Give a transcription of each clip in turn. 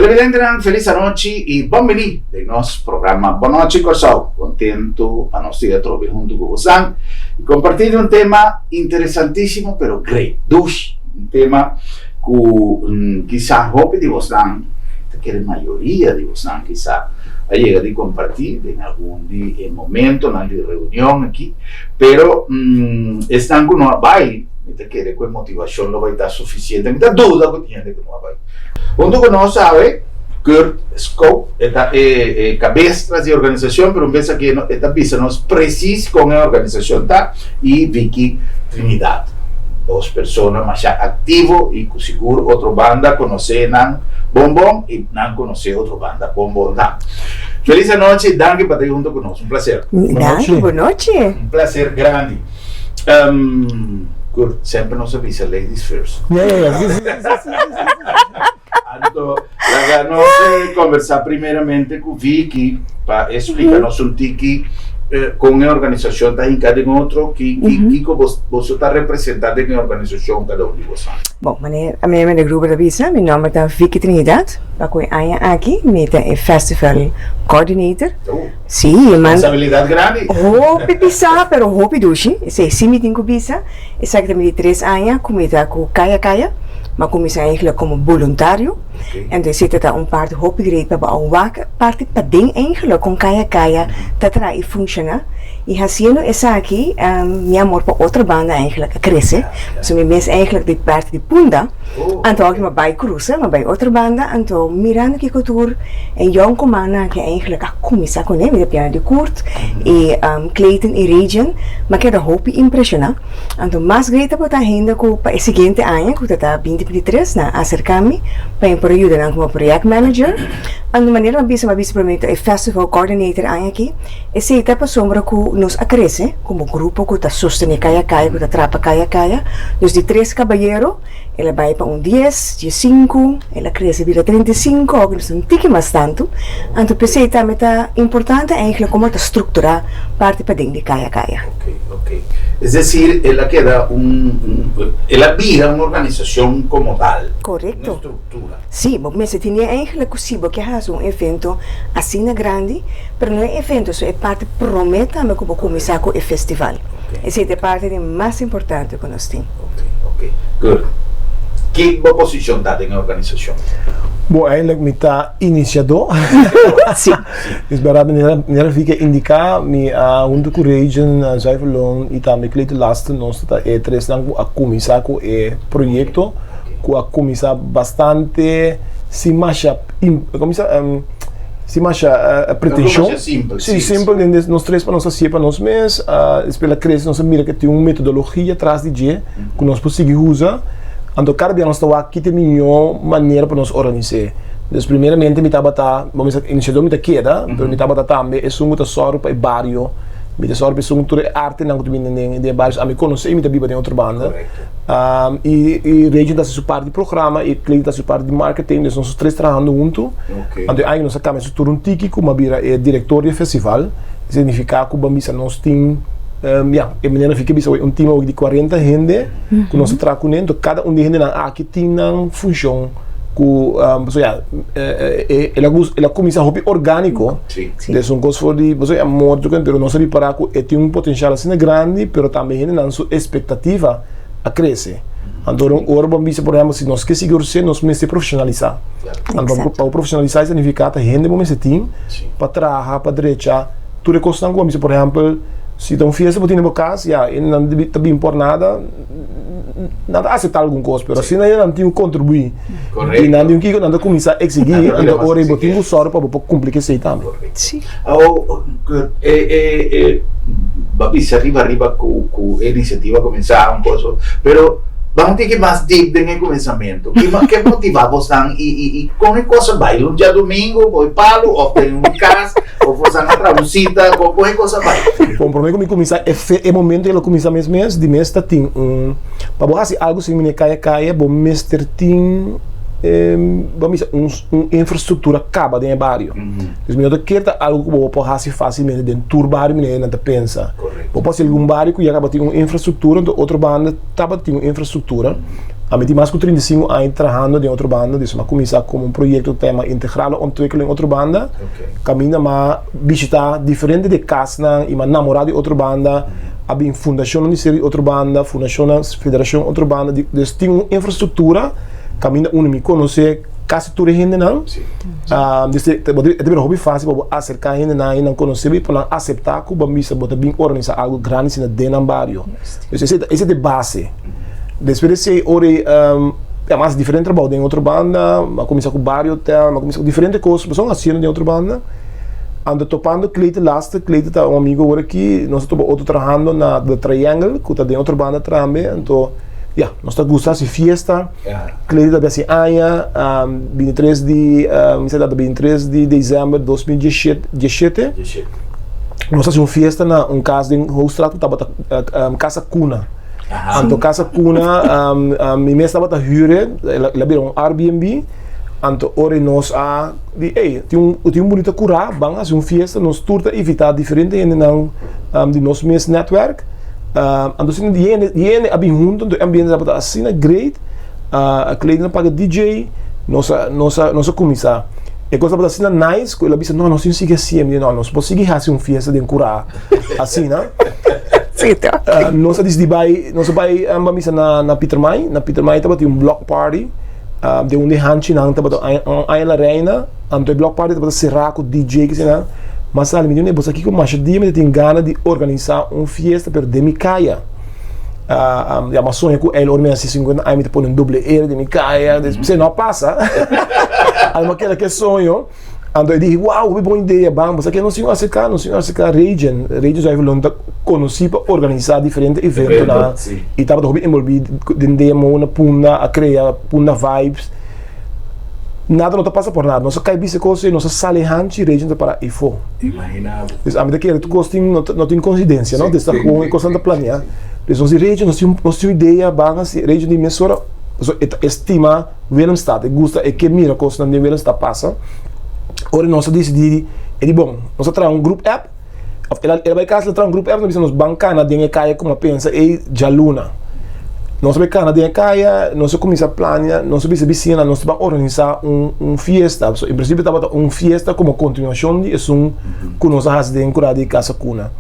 Televidentenan felis anochi i bon bini den nos programa Bon Nochi Kòrsou. Kontentu pa nos tin atrobe huntu ku bosan i kompartí di un tema interesantísimo pero great, dushi, un tema ku kisa hopi di bosnan, ta kere mayoria di bosnan kisa a yega di kompartí den algun di e momentonan di reunion aki, pero esnan ku no a bai mi ta kere ku e motivashon lo bai ta sufisiente, mi ta duda ku tin hende ku no a bai. Huntu ku nos awe, Kurt Scope, e ta e kabes tras di e organisashon, pero un bes aki e ta bisa nos presis kon e organisashon ta, i Vicky Trinidad. Dos persona masha aktivo i ku sigur otro banda konosé nan bon bon i nan konosé otro banda bon bon tambe. Felis anochi, danki pa ta huntu ku nos. Un plaser. Danki, bon nochi. Un plaser grandi. Kurt, semper nos a bisa ladies first. Ja, ja, ja. Sí, sí, sí, sí, sí. Anto, laga nos conversa primeramente cu Vicky pa e splica nos un tiki con e organisacion ta hinca den otro, ki, ki, kico bos, boso ta representa den e organisacion cada un di bosan. Bon, manera meneer Gruber ta bisa, mi nomber ta Vicky Trinidad, pa cu e aña aki mi ta e festival coordinator. Oh. Sí, man. Responsabilidad grandi. Hopi pisá, pero hopi dushi. Esei sí mi tin ku bisa. Esaki ta mi di tres aña ku mi ta ku Kaya Kaya. Mi a kuminsá eigenlijk komo boluntario. Enton esei ta ta un parti hopi great pa bo a wak parti paden eigenlijk kon Kaya Kaya ta traha i funshoná. I hasiendo esaki mi amor pa otro banda eigenlijk a krese. Pasobra mi mes eigenlijk di parti di Punda. Anto aki mi a bai krusa, mi a bai otro banda. Anto mirando kiko tur e yònkumannan aki eigenlijk a kuminsá kuné, mi ta piano di Kurt i Clayton i Regen, mi a keda hopi impreshoná. Anto mas grei tabata ainda ku pa e siguiente aña ku ta ta binti 23 nan a aserká mi pa mi por a yuda nan komo projectmanager. Anto manera mi a bisa, mi a bisa promé ta e festival coordinator aña aki. Esei ta pasobra ku nos a krese komo grupo ku ta sostené kaya kaya, ku ta trapa kaya kaya. Dus di tres kabayero el a bai pa un dies, diesinku, el a krese bira 35, awor ku nos ta un tiki mas tantu. Anto p'esei tambe ta importante eigentlik komo ta strukturá parti paden di kaya kaya. Ok, ok. Es desir, el a keda un, el a bira un organisashon komo tal. Korekto. Un struktura. Sí, bo mester tene eigentlik ku si bo ke hasi un evento asina grandi, Pero no e evento so e parti prome tambe ku bo kuminsá ku e festival. Esei ta e parti di mas importante ku nos tin. Ok, ok. Good. Ki bo posishon ta den e organisashon? Bo eindelijk mi ta inisiadó. Sí. Dus bèrdat manera Vicky a indiká, mi a huntu ku Regen Zuiverloon i tambe Clayton Lasten nos ta e tresnan ku a kuminsá ku e proyekto ku a kuminsá bastante sin masha, komo bisa, Sin masha pretenshon. Algo masha simpel. Sí, simpel. Den nos tres pa nos hasié pa nos mes. Despues el a krese nos a mira ke tin un metodologia tras di dje ku nos por sigui usa. Anto kada bia nos ta wak ki ta e mihó manera pa nos organis'é. Dus primeramente mi tabata, bo mester inisiador mi ta keda, pero mi tabata tambe esun ku ta sòru pa e bario. Mi ta sòru pa esun tur e artenan ku ta bini den e bario. Ami konosé i mi ta biba den otro banda. I Rachel ta hasi su parti di programa i Clayton ta hasi su parti di marketing, dus nos tres trahando huntu. Anto e aña nos a kambia su tur un tiki ku mi a bira e direktor di e festival. Signifiká ku ban bisa nos tin, ya, e manera Vicky a bisa un tim di 40 hende ku nos ta traha kuné. Anto kada un di e hendenan aki tin nan funshon ku, pasobra ya, el a el a kuminsá hopi orgániko. Des un kos for di, pasobra e amor tur kende, pero nos a ripará ku e tin un potenshal asina grandi, pero tambe hendenan su espektativa a krese. Anto ora bo a bisa, por ehèmpel, si nos ke sigui ofresé, nos mester profeshonalisá. Anto pa bo profeshonalisá e signifiká ta hende bo mester tin pa traha, pa drecha tur e kosnan ku bo a bisa. Por ehèmpel, si ta un fiesta bo tin den bo kas, ya, hendenan ta bin por nada, nan ta aseptá algun kos, pero asina nan tin ku kontribuí. I nan di un kiko nan ta kuminsá eksigí, anto ora ei bo tin ku sòru pa bo por kumpli ku esei tambe. Awor, e bo a bisa riba riba ku e inisiativa a kuminsá un kos, pero ban un tiki mas dip den e kuminsamentu. Ke motivá bosnan i kon e kos a bai? Un djadumingu bo e palu òf den un kas òf bosan a traha un sita? Kon e kos a bai? Bon, promé ku mi kuminsá e momento ku el a kuminsá mes mes, di mes ta tin un, pa bo hasi algu sin mine kaya kaya bo mester tin, bo a bisa un infrastruktura kaba den e bario. Dus mi no ta kere ta algu ku bo por hasi fásilmente den tur bario manera nan ta pensa. Bo por hasi algun bario ku ya kaba tin un infrastruktura, anto otro banda tabatin un infrastruktura. Ami tin mas ku 35 aña trahando den Otrobanda, dus mi a kuminsá komo un proyekto ku ta yama Integrale Ontwikkeling Otrobanda, kaminda mi a bishitá diferente di e kasnan i mi a namorá di Otrobanda, a bin fundashonnan di ser di Otrobanda, fundashonnan, Federashon Otrobanda, dus tin un infrastruktura kaminda unu mi konosé kasi tur e hendenan, dus e ta bira hopi fásil pa bo aserká hendenan i nan konosé bo i pa nan aseptá ku bo a bisa bo ta bin organisá algu grandi asina den nan bario. Dus esei ta e base. Despues di esei ora e ya mas diferente trabou den otro banda, a kuminsá ku Bario Hotel, a kuminsá ku diferente kos ku pasobra hasiendo den otro banda. Anto topando Clayton laatste, Clayton ta un amigo awor aki, nos a topa otro trahando na The Triangle ku ta den otro banda tambe, anto ya, nos ta gusta hasi fiesta. Clayton ta hasi aña, 23 di, mi sa data 23 di december 2017, nos a hasi un fiesta na un kas den Hoogstraat ku tabata Casa Cuna. Anto Casa Cuna, mi mes tabata huur, el a bira un Airbnb, anto ora nos a di ey tin un tin un bunita curá ban haci un fiesta nos tur ta invita diferente hendenan di nos mes netwerk anto asina di hende di hende a bin hunto anto e ambiente tabata asina great Clayton a paga DJ nos a nos a nos a cuminsa e cos tabata asina nice cu el a bisa no nos tin sigui hacié mi di no nos por sigui haci un fiesta den curá asina nos a dicidi bay nos a bay ban bisa na na Pietermaai na Pietermaai tabatin un block party Den un di hanchinan tabata un aña la reina, anto e block party tabata será ku DJ kisinan. Mas sali mi di, bo sa kiko masha dia mi ta tin gana di organisá un fiesta pero den mi kaya. Ya mi a soña ku el ora mi hasi 50 aña mi ta pone un doble R den mi kaya, esei no a pasa. Anto mi a keda ku e soño. Anto e dije, wow, hopi bon idea, ban, bo sa ke nos tin aserká, nos tin aserká Regen, Regen Zuiverloon ta konosí pa organisá diferente eventonan i tabata hopi enbolbí den demo na Punda, a krea Punda Vibes. Nada no ta pasa por nada, nos a kai bisa kos ei, nos a sali hanchi, Regen ta para eifó. Imagina bo. Dus ami ta kere tur kos tin, no tin koinsidensia, no, dus ta kon e kosnan ta planeá. Dus nos di Regen, nos tin nos tin un idea, ban hasi, Regen di mesora, pasobra e ta estima. Willemstad, e gusta e ke mira kosnan den Willemstad pasa. Ora nos a disidí e di bon, nos a traha un group app, òf el a el a bai kas el a traha un group app, nos a bisa nos ban kana den e kaya komo a pensa ei djaluna. Nos a bai kana den e kaya, nos a kuminsá plania, nos a bisa bisiñanan nos ta ban organisá un un fiesta. So en prinsipio tabata un fiesta komo kontinuashon di esun ku nos a hasi den kurá di Casa Cuna.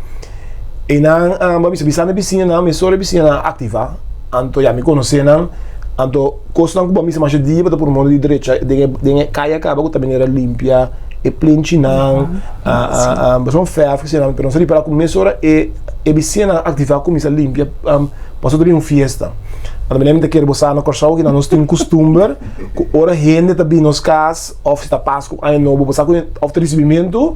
Einan a bisa bisando e bisiñanan, mesora e bisiñanan a aktivá, anto ya mi konosé nan, anto. Kosnan ku bo a misa masha dia bo ta por modo di drecha den e den e kaya kaba ku ta manera limpia e plenchinan bo fèrf kese nan pero nos a ripara ku mesora e e bisiñanan a aktivá kuminsá limpia pasobra ta bin un fiesta. Anto mi ta kere bo sa na Kòrsou kinan nos tin un kustumber ku ora hende ta bin nos kas òf si ta Pasku aña nobo bo sa ku òf ta risibimentu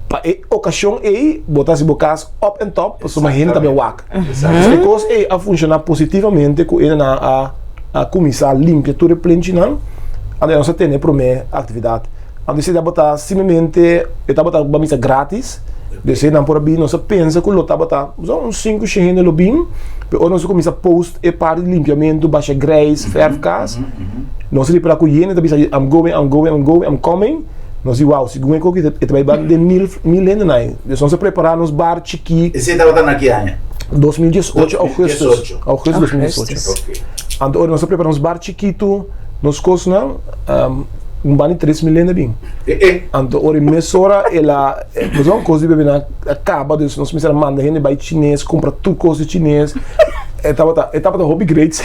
pa e okashon ei bo ta hasi bo kas up en top pasobra hende ta bin wak. E kos ei a funshoná positivamente ku hendenan a a kuminsá limpia tur e plenchinan, anto nos a tene e promé aktividat. Anto esei tabata simplemente e tabata ba misa grátis, dus hendenan por a bin, nos a pensa ku lo tabata un sinku shen hende lo bin, pero ora nos a kuminsá post e parti di limpiamentu, basha greis, fèrf kas, nos a ripara ku hende ta bisa I'm going, I'm going, I'm going, I'm coming, nos di wow, segun e koki e ta bai ban den mil mil hendenan ei. Dus nos a prepará nos bar chikí. Esei tabata na ki aña? 2018 augustus. Augustus 2018. Ok. Anto ora nos a prepara nos bar chikitu, nos kosnan, un banda di 3000 hende a bin. E e. Anto ora e mesora el a, pasobra kos di bebe nan a kaba, dus nos mester a manda hende bai chines, kumpra tur kos di chines. E tabata, e tabata hopi great.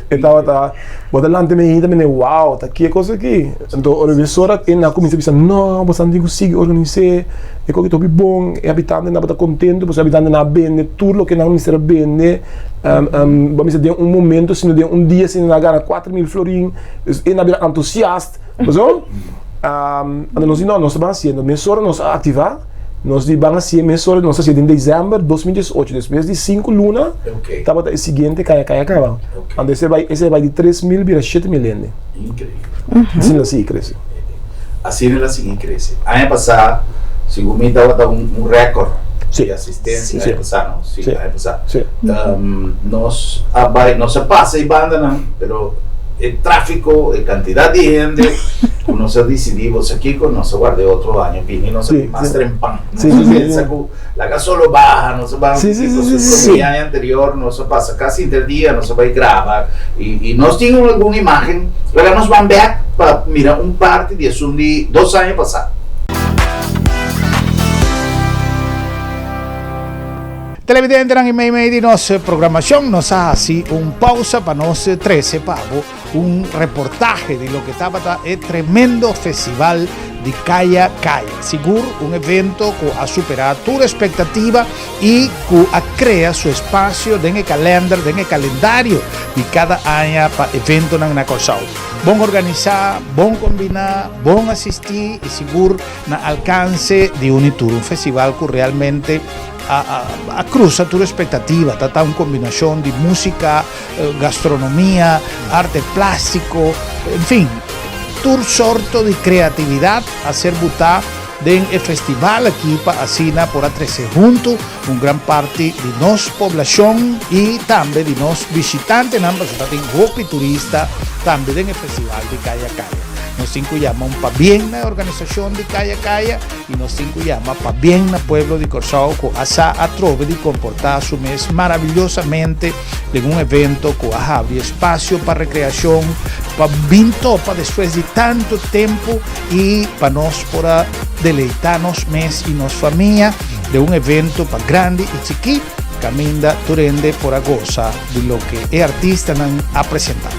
E tabata, bo ta lanta mi hita mene, wow, ta ki e kos aki? Anto ora e mesora e nan a kuminsa bisa, no, boso nan tin ku sigui organis'é. E koki ta hopi bon, e habitantenan tabata kontentu pasobra e habitantenan a bende tur loke nan mester a bende. Bo a mester den un momento sino den un dia sino nan a gana 4000 florin. Dus e nan a bira entusiast. Pasobra anto nos di no, nos ta ban hasiendo. Mesora nos a aktivá, nos di ban hasié mesora, nos a hasié den desèmber 2018. Despues di sinku luna tabata e siguiente kaya kaya kaba. Anto esei bai esei bai di 3000 bira 7000 hende. Increíble. Asina el a sigui krese. Asina el a sigui krese. Aña pasá, segun mi, tabata un un rékòrt Sí. di asistensia. Sí. Aña pasá, no? Sí, Sí. aña pasá. Sí. Nos a bai, nos a pasa e bandanan, pero e tráfiko, e kantidat di hende. Ku nos a disidí bo sa kiko, nos a warda e otro aña bini, nos a bin mas trempan. Nos a pensa ku laga solo baha, nos a baha un poquito. Pasobra e aña anterior nos a pasa kasi henter dia, nos a bai graba i nos tin algun imágen. Laga nos ban bèk pa mira un parti di esun di dos aña pasá. Televidentenan i meimei di nos programashon nos a hasi un pousa pa nos trese pa bo un reportahe di loke tabata e tremendo festival di Kaya Kaya. Sigur un evento ku a superá tur espektativa i ku a krea su espasio den e kalender, den e kalendario di kada aña pa eventonan na Kòrsou. Bon organisá, bon kombiná, bon asistí i sigur na alkanse di un i tur. Un festival ku realmente a a krusa tur espektativa. Ta ta un kombinashon di músika, gastronomia, arte plástiko, en fin, tur sorto di kreatividat a ser butá den e festival aki pa asina por a trese huntu un gran parti di nos poblashon i tambe di nos bishitantenan pasobra tin hopi turista tambe den e festival di Kaya Kaya. Nos tin ku yama un pabien na e organisashon di Kaya Kaya i nos tin ku yama pabien na pueblo di Kòrsou ku a sa atrobe di komportá su mes maravillosamente den un evento ku a habri espasio pa rekreashon, pa bin topa despues di tantu tempu i pa nos por a deleitá nos mes i nos famia den un evento pa grandi i chikí kaminda tur hende por a gosa di loke e artistanan a presentá.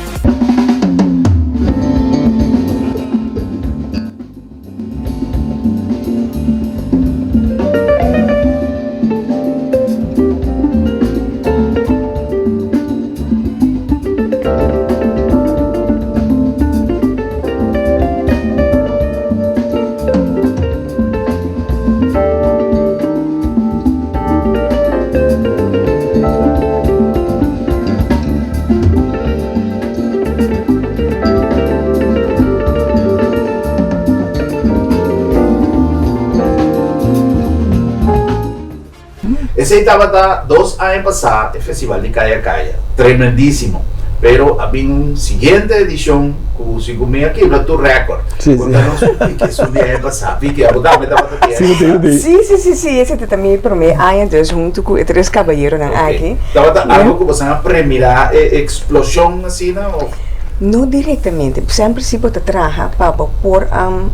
Esei tabata dos aña pasá e festival di Kaya Kaya. Tremendísimo. Pero a bin un siguiente edishon ku segun mi a kibra tur rèkòrt. Sí, sí. Konta nos un tiki esun di aña pasá. Vicky, abo tambe tabata di Sí, aña pasá. Sí, sí, sí, sí. Esei ta mi promé aña dus huntu ku e tres kabayeronan aki. Tabata algo ku boso a premirá e eksploshon asina òf? No directamente. Semper si bo ta traha pa bo por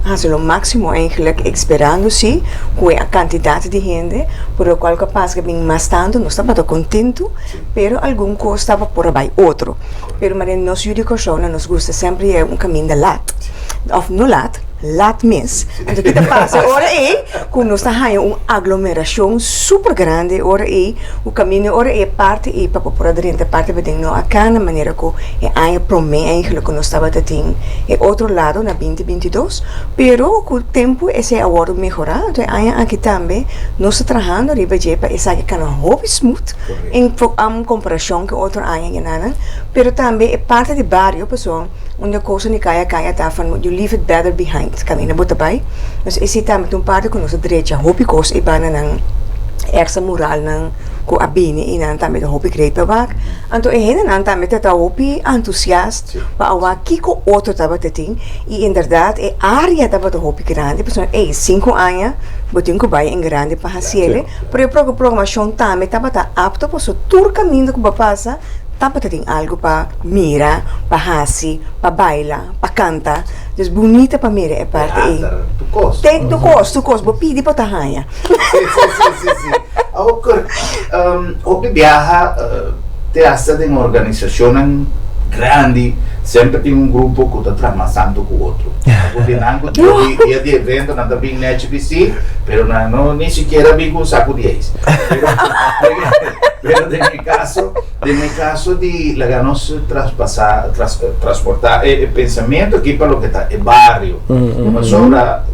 haci lo maximo eigenlijk esperando si cu e cantidad di hende, por lo cual capaz cu bin mas tanto nos tabata contento, pero algun cos tabata por a bay otro. Pero manera nos yu di Corsou nan nos gusta semper yega un caminda lat, of no lat, lat mes. Anto ki ta pasa ora ey cu nos ta haya un aglomeracion super grandi ora ey. Ku kaminda ora e parti ei pa bo por a drenta parti paden no a kana manera ku e aña promé eigenlijk ku nos tabata tin e otro lado na binti 22, pero ku tempu esei a wòrdu mehorá, anto e aña aki tambe nos ta trahando riba dje pa esaki kana hopi smooth en komparashon ku otro aña yenanan, pero tambe e parti di bario pasobra un di e kosnan di kaya kaya ta van you leave it better behind kaminda bo ta bai, nos esei tambe ta un parti ku nos a drecha hopi kos e bandanan. Extra muralnan ku a bini i nan tambe ta hopi great pa wak. Anto e hendenan tambe ta ta hopi antusiast pa a wak kiko otro tabata tin i inderdat e área tabata hopi grandi pasobra ey sinku aña bo tin ku bai en grandi pa hasiele pero e programashon tambe tabata apto pasobra tur kaminda ku bo a pasa tabata tin algu pa mira, pa hasi, pa baila, pa kanta. Dus bunita pa mira e parti ey. Teater, tur kos. Te tur kos, tur kos. Bo pidi bo ta haña. Sí, sí, sí, sí, sí. Awor, um, hopi biaha uh, te hasta den organisacionnan grandi, semper tin un grupo ku ta traha mas tantu ku otro. Ku di nan ku dia di, dia di evento nan ta bin nechi bisti, pero nan no ni sikiera bin ku un saku di ijs. Pero, pero den mi caso, den mi caso di laga nos traspasa, tras, transporta e, e pensamiento aki pa loke ta e bario. Pasobra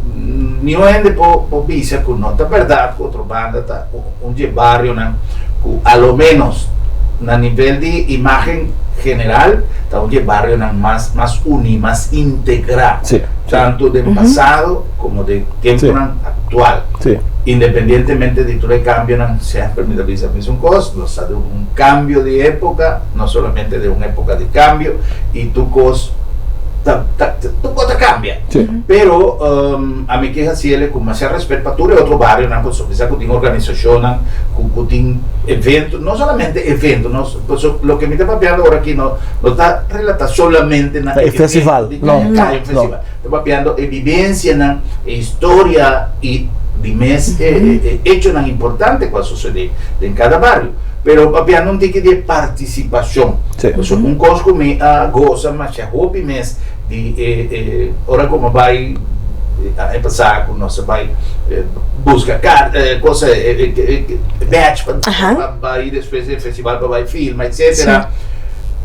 Niun hende por bisa ku no ta bèrdat ku Otrobanda ta un di e barionan ku a lo ménos na nivel di imágen general ta un di e barionan mas mas uní, mas integrá, tantu den pasado komo den tempunan aktual. Independientemente di tur e kambionan, semper mi ta bisa mesun kos, nos ta den un kambio di époka, no solamente den un époka di kambio, i tur kos. Ta ta tur kos ta kambia. Pero ami ke hasi el ku masha respet pa tur e otro barionan pasobra bisa ku tin organisashonnan ku ku tin evento, no solamente evento no pasobra loke mi ta papiando ora aki no no ta relata solamente na e festival di Kaya Kaya festival. Ta papiando e vivencianan, e historia i di mes e echonan importante ku a sosode den kada bario. Pero papiando un tiki di e partisipashon. Pasobra un kos ku mi a gosa masha hopi mes di e e ora ku mi a bai aña pasá ku nos a bai buska kos e badge pa bai despues di e festival pa bai filma etcetera.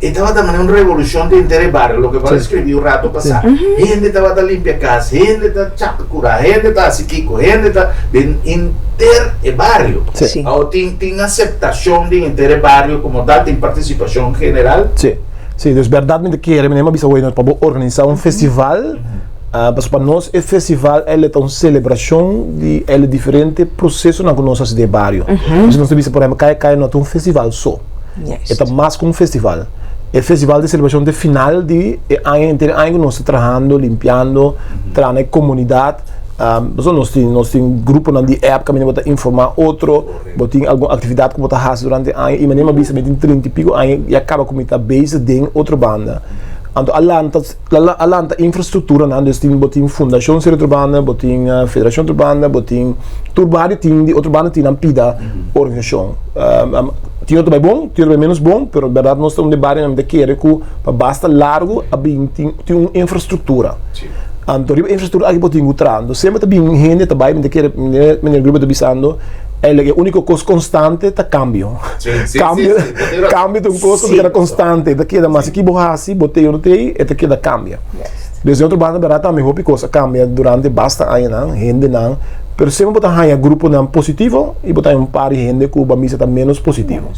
E tabata manera un revolushon den henter e bario, loke bo a deskribí un rato pasá. Hende tabata limpia kas, hende ta chapa kurá, hende ta hasi kiko, hende ta den henter e bario. Awor tin tin aseptashon den henter e bario komo tal, tin partisipashon general. Sí, sí, dus bèrdat mi ta kere, mi a bisa wei pa bo organisá un festival, pasobra pa nos e festival el ta un selebrashon di el diferente prosesonan ku nos hasi den e bario. Nos ta bisa por ehèmpel Kaya Kaya no ta un festival so. E ta mas ku un festival. E festival di selebrashon ta e final di e aña henter e aña ku nos ta trahando, limpiando, traha na e komunidat. Pasobra nos tin nos tin gruponan di app kaminda bo ta informá otro, bo tin algun aktividat ku bo ta hasi durante e aña. I manera mi a bisa mi tin trinta i piko aña ya kaba ku mi ta bezig den otro banda. Anto a lanta a lanta infrastrukturanan, dus tin bo tin Fundashon Ser Otrobanda, bo tin Federashon Otrobanda, bo tin tur bario tin di Otrobanda tin nan pida organisashon. Tin otro bai bon, tin otro bai menos bon, pero berdad nos ta un di barionan mi ta kere ku pa basta largu a bin tin tin un infrastruktura. Anto riba e infrastruktura aki bo tin ku traha. Anto semper ta bin hende ta bai mi ta kere meneer Gruber ta bisando eigenlijk e uniko kos konstante ta kambio. Kambio kambio ta un kos ku ta keda konstante, ta keda mas ki bo hasi bo tei o no tei e ta keda kambia. Des di otro banda berdad tambe hopi kos a kambia durante basta añanan, hendenan. Pero semper bo ta haña gruponan positivo i bo ta haña un par di hende ku bo a misa ta ménos positivo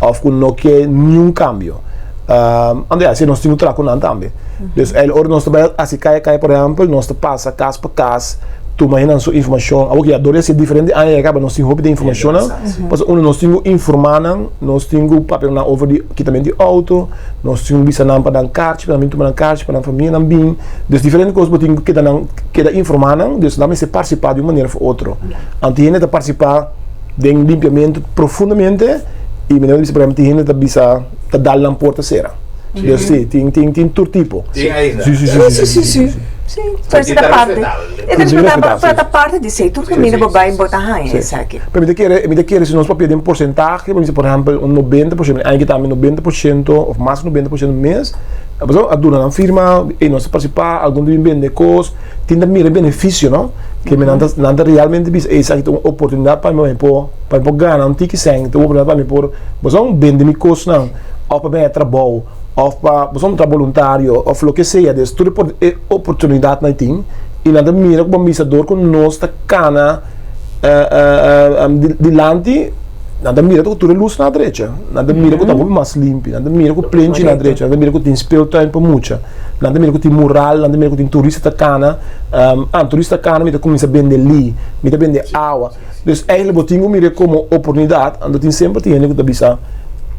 òf ku no ke niun kambio. Anto ya, si nos tin ku traha ku nan tambe. Dus el ora nos ta bai hasi kaya kaya por ehèmpel, nos ta pasa kas pa kas, tuma hendenan su informashon. Awor ku ya dor di hasi diferente aña ya kaba nos tin hopi di informashonnan. Pasobra unda nos tin ku informá nan, nos tin ku papia ku nan over di kitamentu di outo, Nos tin bisa nan pa nan karchi, pa nan bin tuma nan karchi, pa nan famianan bin. Dus diferente kos bo tin ku keda nan, keda informá nan, dus nan mester partisipá di un manera òf otro. Anto hende ta partisipá den limpiamentu profundamente i mi no ta bisa por ehempel tin hende ta bisa ta dal nan porta sera. Dus si, tin tin tin tur tipo. Tin ainda. Si si si si si si. Si, pero si ta parte. E ta respetá, pero ta parte di esei. Tur kaminda bo bai bo ta haña esaki. Pero mi ta kere, mi ta kere si nos papia den porsentahe, bo bisa por ehempel un 90%, aña kita mi 90% of mas ku 90% mes, pasobra a duna nan firma, ey nos ta partisipá, algun ta bin bende kos, tin ta mira e benefisio no, ke mi nan ta nan ta realmente bisa ey esaki ta un oportunidat pa mi por pa mi por gana un tiki sèn, ta un oportunidat pa mi por bo sa bende mi kosnan òf pa mi haña trabou òf pa bo sa un trabou boluntario òf loke sea, des tur e oportunidatnan tin i nan ta mira ku bo misa dor ku nos ta kana. Dilanti nan ta mira ku tur e lus na drecha, nan ta mira ku ta hopi mas limpi, nan ta mira ku plenchi na drecha, nan ta mira ku tin speeltuin pa mucha, nan ta mira ku tin mural, nan ta mira ku tin turista ta kana, ah turista ta kana mi ta kuminsa bende li, mi ta bende awa. Dus eigenlijk bo tin ku mira komo oportunidat, anto tin semper tin hende ku ta bisa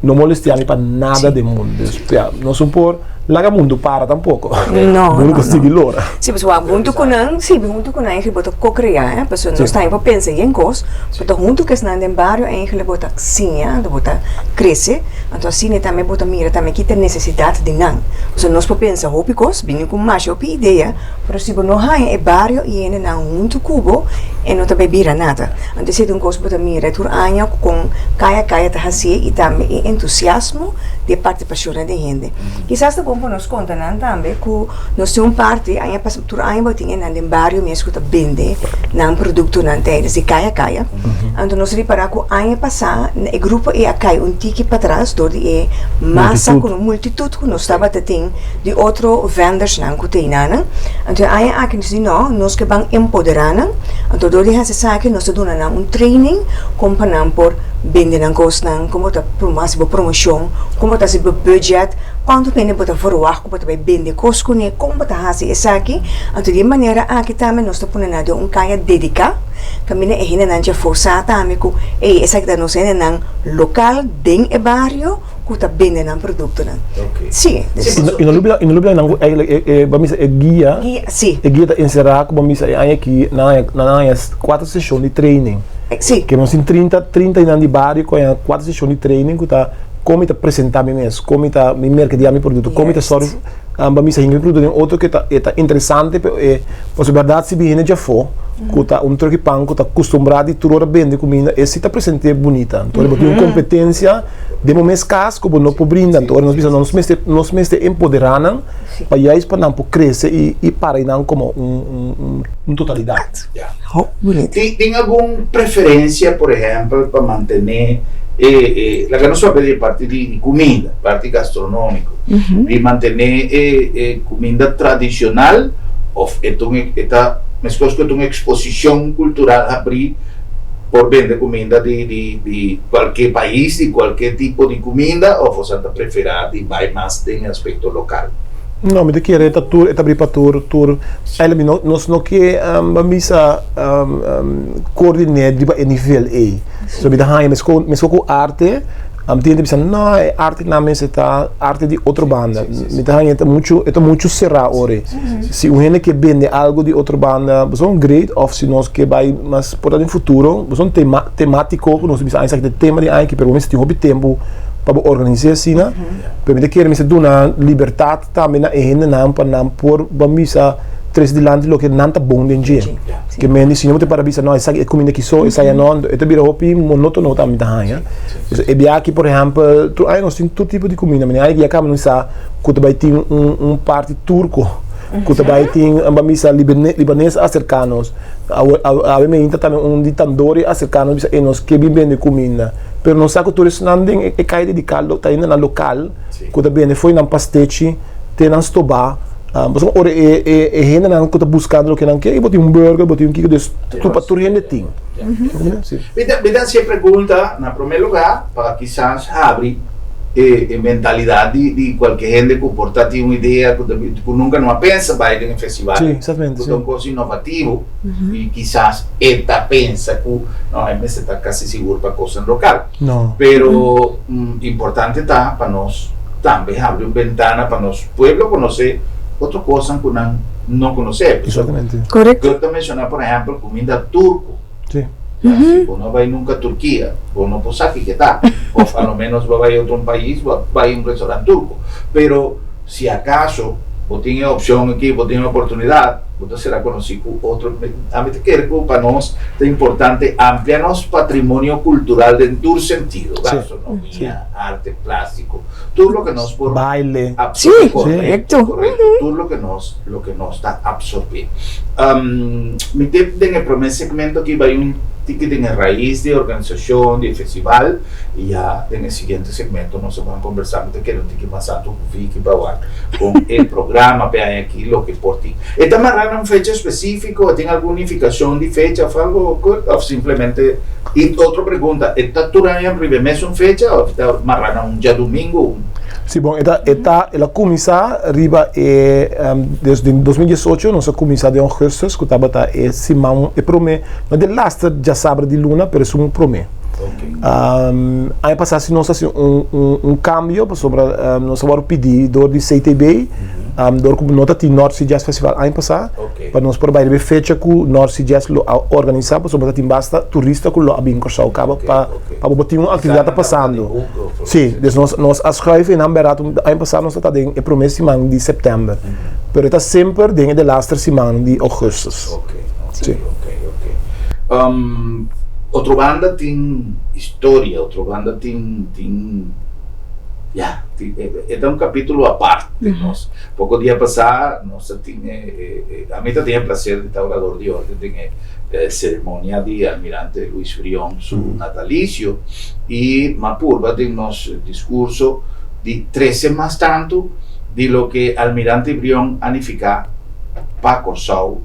no molestia mi pa nada den mundu. Dus ya, nos no por laga mundu para tampoko. No, Mundu ta sigui lora. Si, pasobra wak huntu ku nan, si, huntu ku nan eigenlijk bo ta ko-krea, eh, pasobra nos tambe por pensa yen kos, bo ta huntu ku esnan den bario eigenlijk bo ta siña, anto bo ta krese, anto asina tambe bo ta mira tambe ki ta nesesidat di nan. Pasobra nos por pensa hopi kos, bini ku masha hopi idea, pero si bo no haña e bario i hendenan huntu ku bo, e no ta bai bira nada. Anto esei ta un kos ku bo ta mira tur aña kon kaya kaya ta hasié i tambe e entusiasmo di e partisipashonnan di hende. Kisas ta bon pa nos konta nan tambe ku nos tin un parti aña pas tur aña bo tin e nan den bario mes ku ta bende nan produktonan tijdens di kaya kaya. Anto nos ripará ku aña pasá e grupo ei a kai un tiki patras dor di e masa ku multitut ku nos tabata tin di otro vendersnan ku ta einanan. Anto e aña aki nos di no, nos ke ban empoderá nan. Anto dor di hasi esaki nos ta duna nan un training kon pa nan por bende nan kosnan, kon bo ta hasi bo promoshon, kon bo ta hasi bo budget, kuantu hende bo ta verwagt ku bo ta bai bende kos kuné, kon bo ta hasi esaki. Anto di e manera aki tambe nos ta pone nan den un kaya dediká kaminda e hendenan dje for sa tambe ku ey esaki ta nos hendenan lokal den e bario. ku ta bende nan produktonan. Sí. I no lubida, i no lubida nan ku eigenlijk e e bo misa e guia, Guia, sí. e guia ta enserá ku bo misa e aña aki nan haña nan haña kuater seshon di training. Sí. Ke nos tin 30, 30 i nan di bario ku haña kuater seshon di training ku ta kon mi ta presentá mi mes, kon mi ta mi merkadeá mi produkto, kon mi ta sòru Bo misa hinka mi produkto den otro ke ta e ta interesante pero e pasobra bèrdat si bini hende djafó ku ta un tròki pan ku ta kustumbrá di tur ora bende kuminda e si ta present'é bunita. Anto bo tin un kompetensia den bo mes kas ku bo no por brinda. Anto ora nos bisa nos mester nos mester empoderá nan pa juist pa nan por krese i i para einan komo un un un totalidat. Tin algun preferensia por ehèmpel pa mantené e e laga nos papia di e parti di kuminda, parti gastronómiko, di mantené e e kuminda tradishonal òf e ta un e ta meskos ku e ta un eksposishon kultural habrí por bende kuminda di di di kualke pais, di kualke tipo di kuminda òf boso ta preferá di bai mas den e aspekto lokal? No, mi ta kere ta tur e ta abrí pa tur tur eigenlijk mi no nos no ke ban bisa koordiné riba e nivel ei. So mi ta haña meskos meskos ku arte tin hende bisa no e arte nan mester ta arte di otro banda. Mi ta haña e ta muchu e ta muchu será ora ei. Si un hende ke bende algu di otro banda bo son great òf si nos ke bai mas por ta den futuro bo son tema tematiko ku nos ta bisa aña esaki ta e tema di aña aki pero bo mester tin hopi tempu pa bo organis'é asina. Pero mi ta kere mester duna libertat tambe na e hendenan pa nan por ban bisa trese dilanti loke nan ta bon den dje. Ke men di si no bo ta para bisa no esaki e kuminda aki so esaya no e ta bira hopi monotono tambe mi ta haña. E bia aki por ehèmpel tur aña nos tin tur tipo di kuminda mane aña ki ya kaba nos sa ku ta bai tin un parti turko ku ta bai tin ban bisa libanes a aserka nos awe meinta tambe un di tandori a aserka nos bisa e nos ke bin bende kuminda. Pero nos sa ku tur esnan den e kai di kaldo ta ainda nan lokal ku ta bende fo'i nan pastechi te nan stobá. Pasobra ora e hendenan ku ta buskando loke nan ke, bo tin un burger, bo tin un kiko, dus tur pa tur hende tin. Mi ta hasi e pregunta na promé lugá pa kisas habri e mentalidat di kualke hende ku por ta tin un idea ku nunka no a pensa bai den e festival, ku ta un kos inovativo. I kisas e ta pensa ku no, e mester ta kasi sigur pa kosnan lokal. No. Pero importante ta pa nos tambe habri un bentana pa nos pueblo konosé otro kosnan ku nan no konosé. Exactamente. Korekto. Yo ta menshoná por ehèmpel kuminda turko. Si. Ya, si bo no bai nunka Turkia, bo no por sa kiko ta. Òf a lo ménos bo bai otro un pais, bo bai un restorant turko. Pero si akaso bo tin e opshon aki, bo tin e oportunidat, Bo ta sera konosí ku otro. Ami ta kere ku pa nos ta importante amplia nos patrimonio kultural den tur sentido, gastronomia, arte plástiko, tur loke nos por Baile. absorbé. Sí, Korekto, korekto. korekto. Tur loke nos, loke nos ta absorbé. Mi te den e promé segmento aki bai un tiki den e rais di e organisashon, di e festival, i ya den e siguiente segmento nos a ban kombersá. Mi ta kere un tiki mas alto ku Vicky pa wak kon e programa p'e aña aki loke por tin. E ta mará na un fecha específico? E tin algun nificacion di fecha of algo, Kurt? Of simplemente, y otro pregunta, e ta tur aña riba e mesun fecha of e ta mará na un djadumingo? Un. Sí, bon, e ta, e ta, el a cuminsa riba e, des den 2018 nos a cuminsa den augustus cu tabata e siman, e prome, no de laster djasabra di luna, pero esun prome. Aña pasá si nos a hasi un, un, un cambio pasobra nos a wòrdu pidi dor di CTB. Dor ku no ta tin North Sea Jazz Festival aña pasá, pa nos por bai riba e fecha ku North Sea Jazz lo a organisá pasobra ta tin basta turista ku lo a bin Kòrsou kaba pa pa bo por tin un aktividat ta pasando. Sí, dus nos nos a schuif einan bèrdat aña pasá nos ta ta den e promé siman di sèptèmber, pero e ta semper den e delaster siman di ougùstus. Sí. Otrobanda tin historia, Otrobanda tin tin. Ya, e ta un capítulo aparte den nos. Poco dia pasá nos ta tin e, ami ta tin e placer di ta orador di orden den e ceremonia di Almirante Luis Brion su natalicio y m'a purba den nos discurso di trece mas tanto di loke Almirante Brion a nifica pa Corsou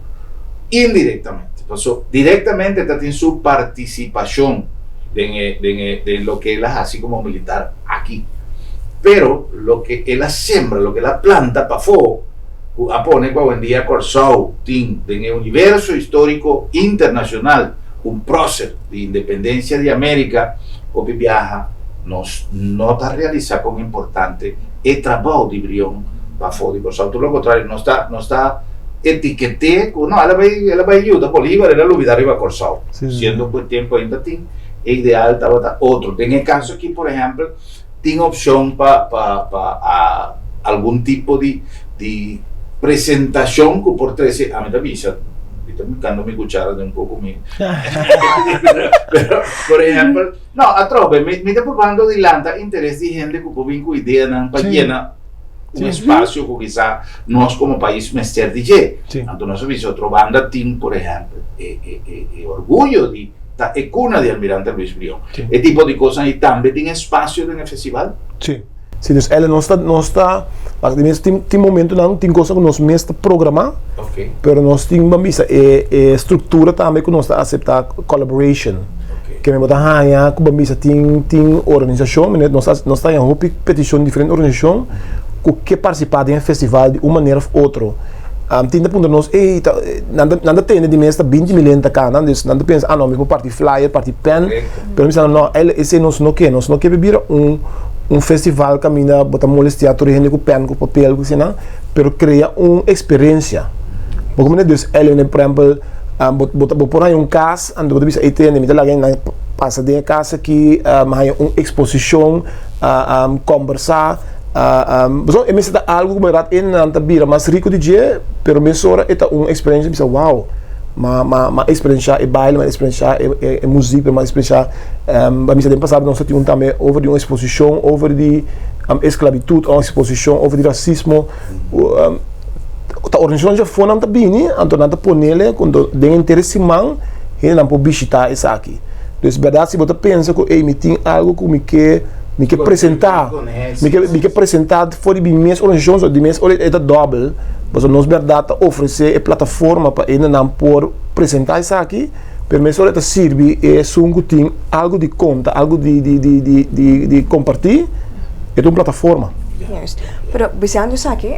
indirectamente. Paso directamente ta tin su participacion den e den e den loke el a hasi komo militar aki. Pero loke el a sembra, loke el a planta pafó, ku a pone ku awendia Kòrsou tin den e universo históriko internashonal un próser di independensia di Amérika, hopi biaha. Nos no ta realisá kon importante e trabou di Brion pafó di Kòrsou. Tur lo kontrario, nos ta nos ta etiket'é ku no, el a bai el a bai yuda Bolívar, el a lubidá riba Kòrsou. Siendo ku e tempu ainda tin e ideal tabata otro. Den e kaso aki, por ehèmpel, tin opshon pa pa pa algun tipo di di presentashon ku por trese, ami ta bisa, mi ta minkando mi kuchara den un poko mi pero por ehèmpel, No, atrobe, mi, mi ta probando di lanta interes di hende ku por bin ku ideanan pa yena un espasio ku kisá nos komo pais mester di dje. Anto nos a bisa otro banda tin, por ehèmpel, e, e, e, e orguyo di ta e kuna di Almirante Luis Brion. E tipo di kosnan ei tambe tin espasio den e festival? Sí. Sí, dus eigenlijk nos ta, nos ta, mas tin, tin momentonan, tin kosnan ku nos mes ta programá, pero nos tin, ban bisa, e, e struktura tambe ku nos ta aseptá collaboration. Ke men bo ta haña ku ban bisa tin, tin organisashon, mene nos ta, nos ta haña hopi petishon di diferente organisashon ku ke partisipá den e festival di un manera òf otro. Tin ta puntra nos, ey, ta, nan ta, nan ta tende di mes ta 20 mil hende ta kana, dus nan ta pensa, ah no, mi por parti flyer, parti pen, pero mi bisa nan, no, eigenlijk esei nos no ke, nos no ke bira un un festival kaminda bo ta molestia tur e hende ku pen, ku papel, ku eseinan, pero krea un eksperensia. Bo komo dus eigenlijk, por ehèmpel, bo bo ta bo por haña un kas, anto bo ta bisa, ey tende, mi ta laga nan pasa den e kas aki, haña un eksposishon, kòmbersá, pasobra e mester ta algu ku bèrdat e nan ta bira mas riku di dje, pero mesora e ta un eksperensia bisa, wow, m'a m'a m'a eksperenshá e baile, m'a eksperenshá e e e muzik, m'a eksperenshá Ba misa den pasado nos a tin un tambe over di un exposicion over di esclavitud, un exposicion over di racismo. Ta organisacion dje afó nan ta bini, anto nan ta ponele ku den henter e siman hendenan por bishita esaki. Dus bèrdat si bo ta pensa ku ey mi tin algu ku mi ke mi ke presentá, mi ke mi ke presentá for di mi mes organisashon, so di mes ora e ta dòbel, pasobra nos bèrdat ta ofresé e plataforma pa hendenan por presentá esaki. Pero mesora e ta sirbi esun ku tin algu di konta, algu di di di di di di kompartí, e ta un plataforma. Juist. Pero bisando esaki,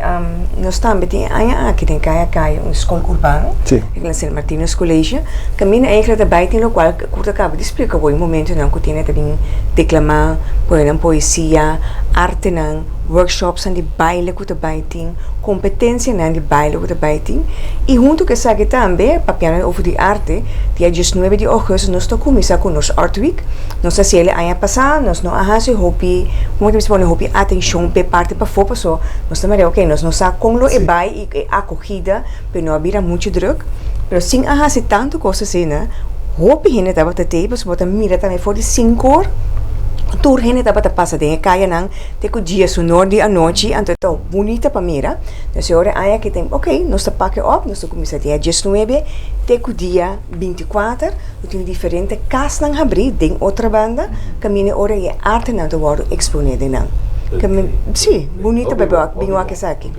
nos tambe tin e aña aki den Kaya Kaya un skol urbano, na Sint Martinus College, kaminda enkele ta bai tin lokual ku ta kaba di splika bo e momentonan ku tin e ta bin deklamá, pone nan poesia, artenan, workshopsnan di baile ku ta bai tin, kompetensianan di baile ku ta bai tin i huntu ku esaki tambe papiando over di arte dia diesnuebe di ougùstus nos ta kuminsá ku nos art week nos a hasiel e aña pasá nos no a hasi hopi komo ta bisa pone hopi atenshon p'e parti pafó paso nos ta mira oke nos no sa kon lo e bai i e akogida pero no a bira muchu drùk pero sin a hasi tantu kos asina hopi hende tabata tei pasobra bo ta mira tambe for di sinkor tur hende tabata pasa den e kayanan Te ku dia su nor di anochi, anto e ta bunita pa mira. Nos e ora aña ki tin, ok, nos ta pak e op, nos ta kuminsá dia diesnuebe te ku dia bintikuater. No tin diferente kasnan habrí den Otrabanda, kaminda e ora ei e artenan ta wòrdu eksponé den nan. Sí, bunita pa bin wak esaki.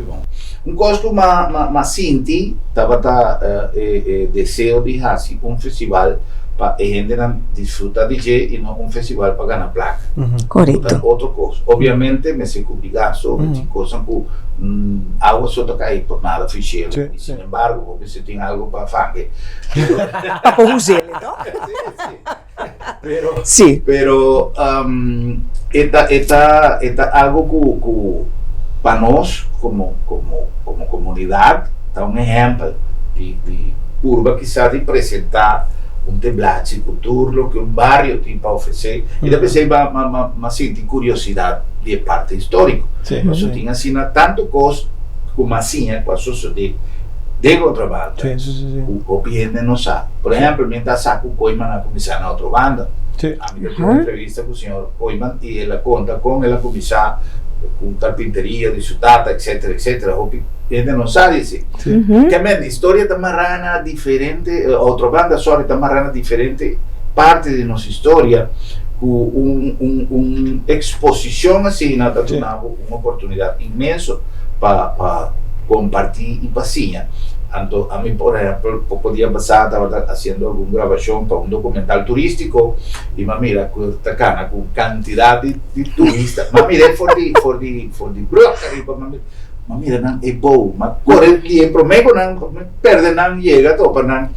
Un kos ku m'a sinti tabata e deseo di hasi un festival pa e hendenan disfruta di dje i no un festival pa gana plaka. Korekto. Ta otro kos. Obviamente mester kubri gasto, tin kosnan ku awa so ta kai por nada for shelu. I sin embargo bo mester tin algu pa fange. Pa por us'el, no? Sí, sí. Pero, sí. Pero e ta, e ta, e ta algo ku, ku pa nos komo, komo, komo komunidat ta un ehèmpel di, di purba kisas di presentá un teblachi ku tur loke un bario tin pa ofresé. I ta p'esei m'a, m'a, m'a, m'a sinti kuriosidat di e parti históriko. Sí. Pasobra tin asina tantu kos ku m'a siña ku a sosodé den Otrabanda. Sí, sí, sí, sí. Ku hopi hende no sa. Por ehèmpel, mi ta sa ku Koeiman a kuminsá na Otrobanda. Sí. Ami ta tin un entrevista ku señor Koeiman i el a konta kon el a kuminsá ku karpinteria di su tata, etcétera, etcétera. Hopi hende no sa di esei. Sí. Kèmen, historia ta mará na diferente, Otrobanda, sòri, ta mará na diferente parti di nos historia ku un, un, un eksposishon asina ta duna bo un oportunidat inmenso pa, pa kompartí i pa siña. Anto ami por ehempel poko dia pasá tabata hasiendo algun grabashon pa un dokumental turístiko i m'a mira ku ta kana ku un kantidat di di turista. M'a mir'é for di for di for di brùg ariba m'a mira m'a mira nan e bou m'a kore lié promé ku nan pèrdè nan yega topa nan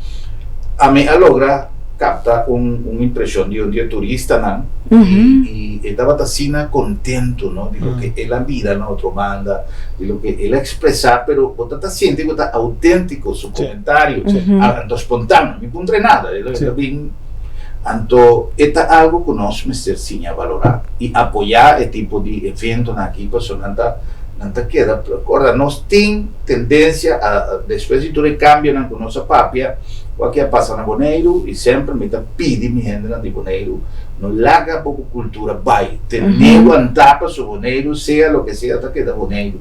ami a logra. kapta un impreshon di un di e turistanan i e tabata asina kontentu no di loke el a mira na otro banda, di loke el a ekspresá, pero bo ta ta sinti ku ta outéntiko su komentario, anto spontáneo, mi puntra e nada, el a bin, anto e ta algu ku nos mester siña balorá i apoyá e tipo di eventonan aki pasobra nan ta nan ta keda, kòrda nos tin tendensia a despues di tur e kambionan ku nos a papia, Wak a pasa na Boneiru i semper mi ta pidi mi hendenan di Boneiru no laga bo ku kultura bai. Tene wantá paso Boneiru sea loke sea ta keda Boneiru.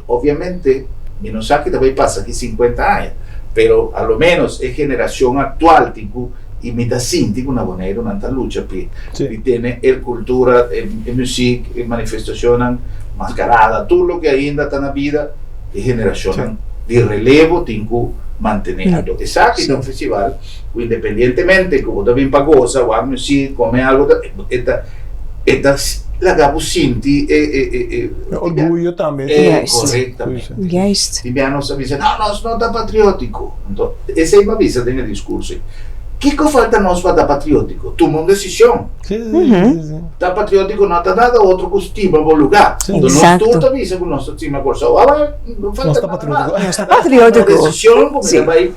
Obviamente mi no sa ki ta bai pasa aki sinkuenta aña pero a lo menos e generashon aktual tin ku i mi ta sinti ku na Boneiru nan ta lucha p'e di tene e kultura, e muzik, e manifestashonnan, maskarada, tur loke ainda ta na bida. E generashonnan di relevo tin ku mantené. Anto esaki ta un festival ku independientemente ku bo ta bin pa gosa, wak muzik, kome algu, e ta e ta laga bo sinti e e e e. Orguyo tambe. Korektamente. Tin bia nos ta bisa, no, nos no ta patriótiko. Anto esei mi a bisa den e diskurso ei. Kiko falta nos pa ta patriótiko? Tuma un desishon. Ta patriótiko no ta nada otro ku stima bo lugá. Enton nos tur ta bisa ku nos ta stima Kòrsou. Awe no falta nada mas. Nos ta patriótiko. Tuma desishon ku mi ta bai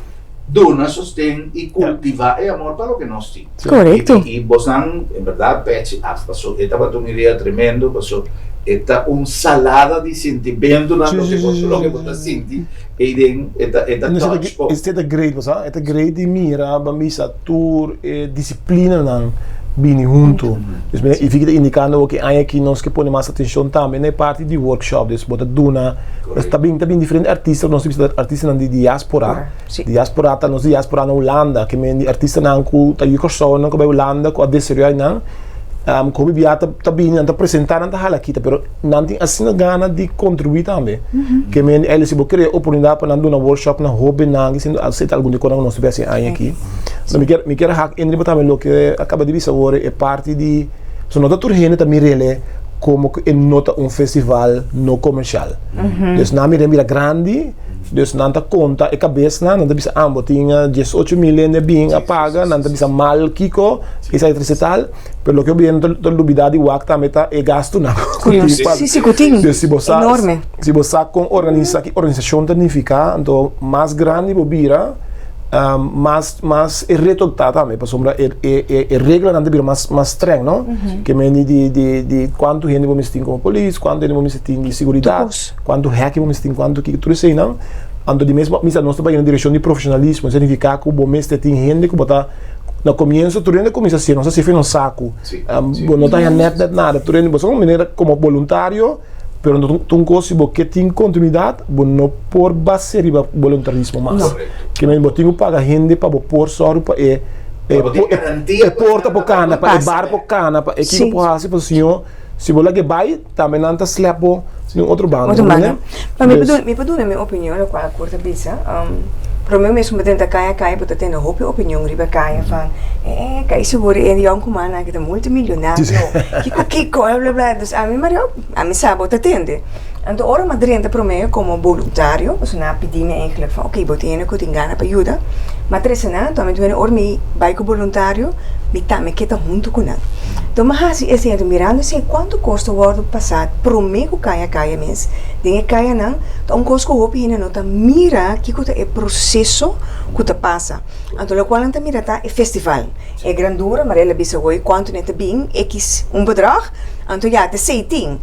duna sosten i kultivá e amor pa loke nos tin. Korekto. I bosnan en bèrdat pèchi af paso e tabata un idea tremendo paso e ta un salada di sintimentunan loke bo ta sinti ei den e ta touch bo. Esei ta great bo sa, e ta great di mira bo a misa tur e disiplinanan bini huntu. Dus mi i Vicky ta indikando ku e aña aki nos ke pone mas atenshon tambe na e parti di workshop. Dus bo ta duna, ta bin ta bin diferente artista, nos ta bisa artistanan di diaspora. Diaspora ta nos diaspora na Hulanda, ke men di artistanan ku ta yu Kòrsou nan ku bai Hulanda ku a desaroyá nan, ku hopi bia ta bini nan ta presentá nan ta hala kita pero nan tin asina gana di kontribuí tambe. Ke men di si bo krea oportunidat pa nan duna workshop na hóbennan ki siendo asepta algun di kosnan ku nos ta hasi e aña aki. So mi kier mi kier hak in riba tambe loke a kaba di bisa awor e parti di so no ta tur hende ta mir'el komo ku e no ta un festival no komershal. Dus nan mir'e bira grandi, dus nan ta konta e kabesnan, nan ta bisa ah bo tin diesocho mil hende a bin a paga, nan ta bisa mal kiko, esaki trese tal. Pero loke hopi hende ta lubida di wak tambe ta e gastunan ku tin pa. Sí, sí, ku tin. Dus si bo sa, Enorme. si bo sa kon organisa, ki organisashon ta nifiká, anto mas grandi bo bira, mas mas e reto ta tambe, pasobra e e e reglanan ta bira mas mas streng, no? Ke mende di di di kuantu hende bo mester tin komo polis, kuantu hende bo mester tin di seguridat, kuantu hèki bo mester tin, kuantu kiko, tur eseinan. Anto di mes misa nos ta bai na direkshon di profeshonalismo, esei nifiká ku bo mester tin hende ku bo ta Na comienzo tur hende cuminsa haciendo, nos a haci nos saco. Bo no ta haña net net nada, tur hende, bo sa un manera como boluntario, pero no ta un cos si bo ke tin continuidad, bo no por base riba boluntarismo mas. Ke men bo tin cu paga hende pa bo por sòru pa e e porta por cana, pa e bar por cana, pa e kiko por haci, pasobra si no, si bo laga e bay, tambe nan ta slap bo den otro banda. Otro banda. Pa mi por mi por duna mi opinion lokual Kurt a bisa. Prome mes ku bo tenta kaya kaya bo ta tene hopi opinion riba kaya van eh kai sigur e yònkumannan aki ta multimilionario kiko kiko bla bla bla. Dus ami Mario ami sa bo ta tende. Anto ora mi a drenta prome komo boluntario pasobra nan a pidi mi eigenlijk van oke bo tin hende ku tin gana pa yuda. Mi a trese nan anto ami duene ora mi bai ku boluntario mi tambe ke ta huntu ku nan. Anto mi a hasi esei anto mirando esei kuantu kos ta wòrdu pasá promé ku kaya kaya mes den e kayanan ta un kos ku hopi hende no ta mira kiko ta e proseso ku ta pasa. Anto lokual nan ta mira ta e festival, e grandura, Mariela bisa hoy kuantu nan ta bin, ekis un bedrag, anto ya ta esei tin.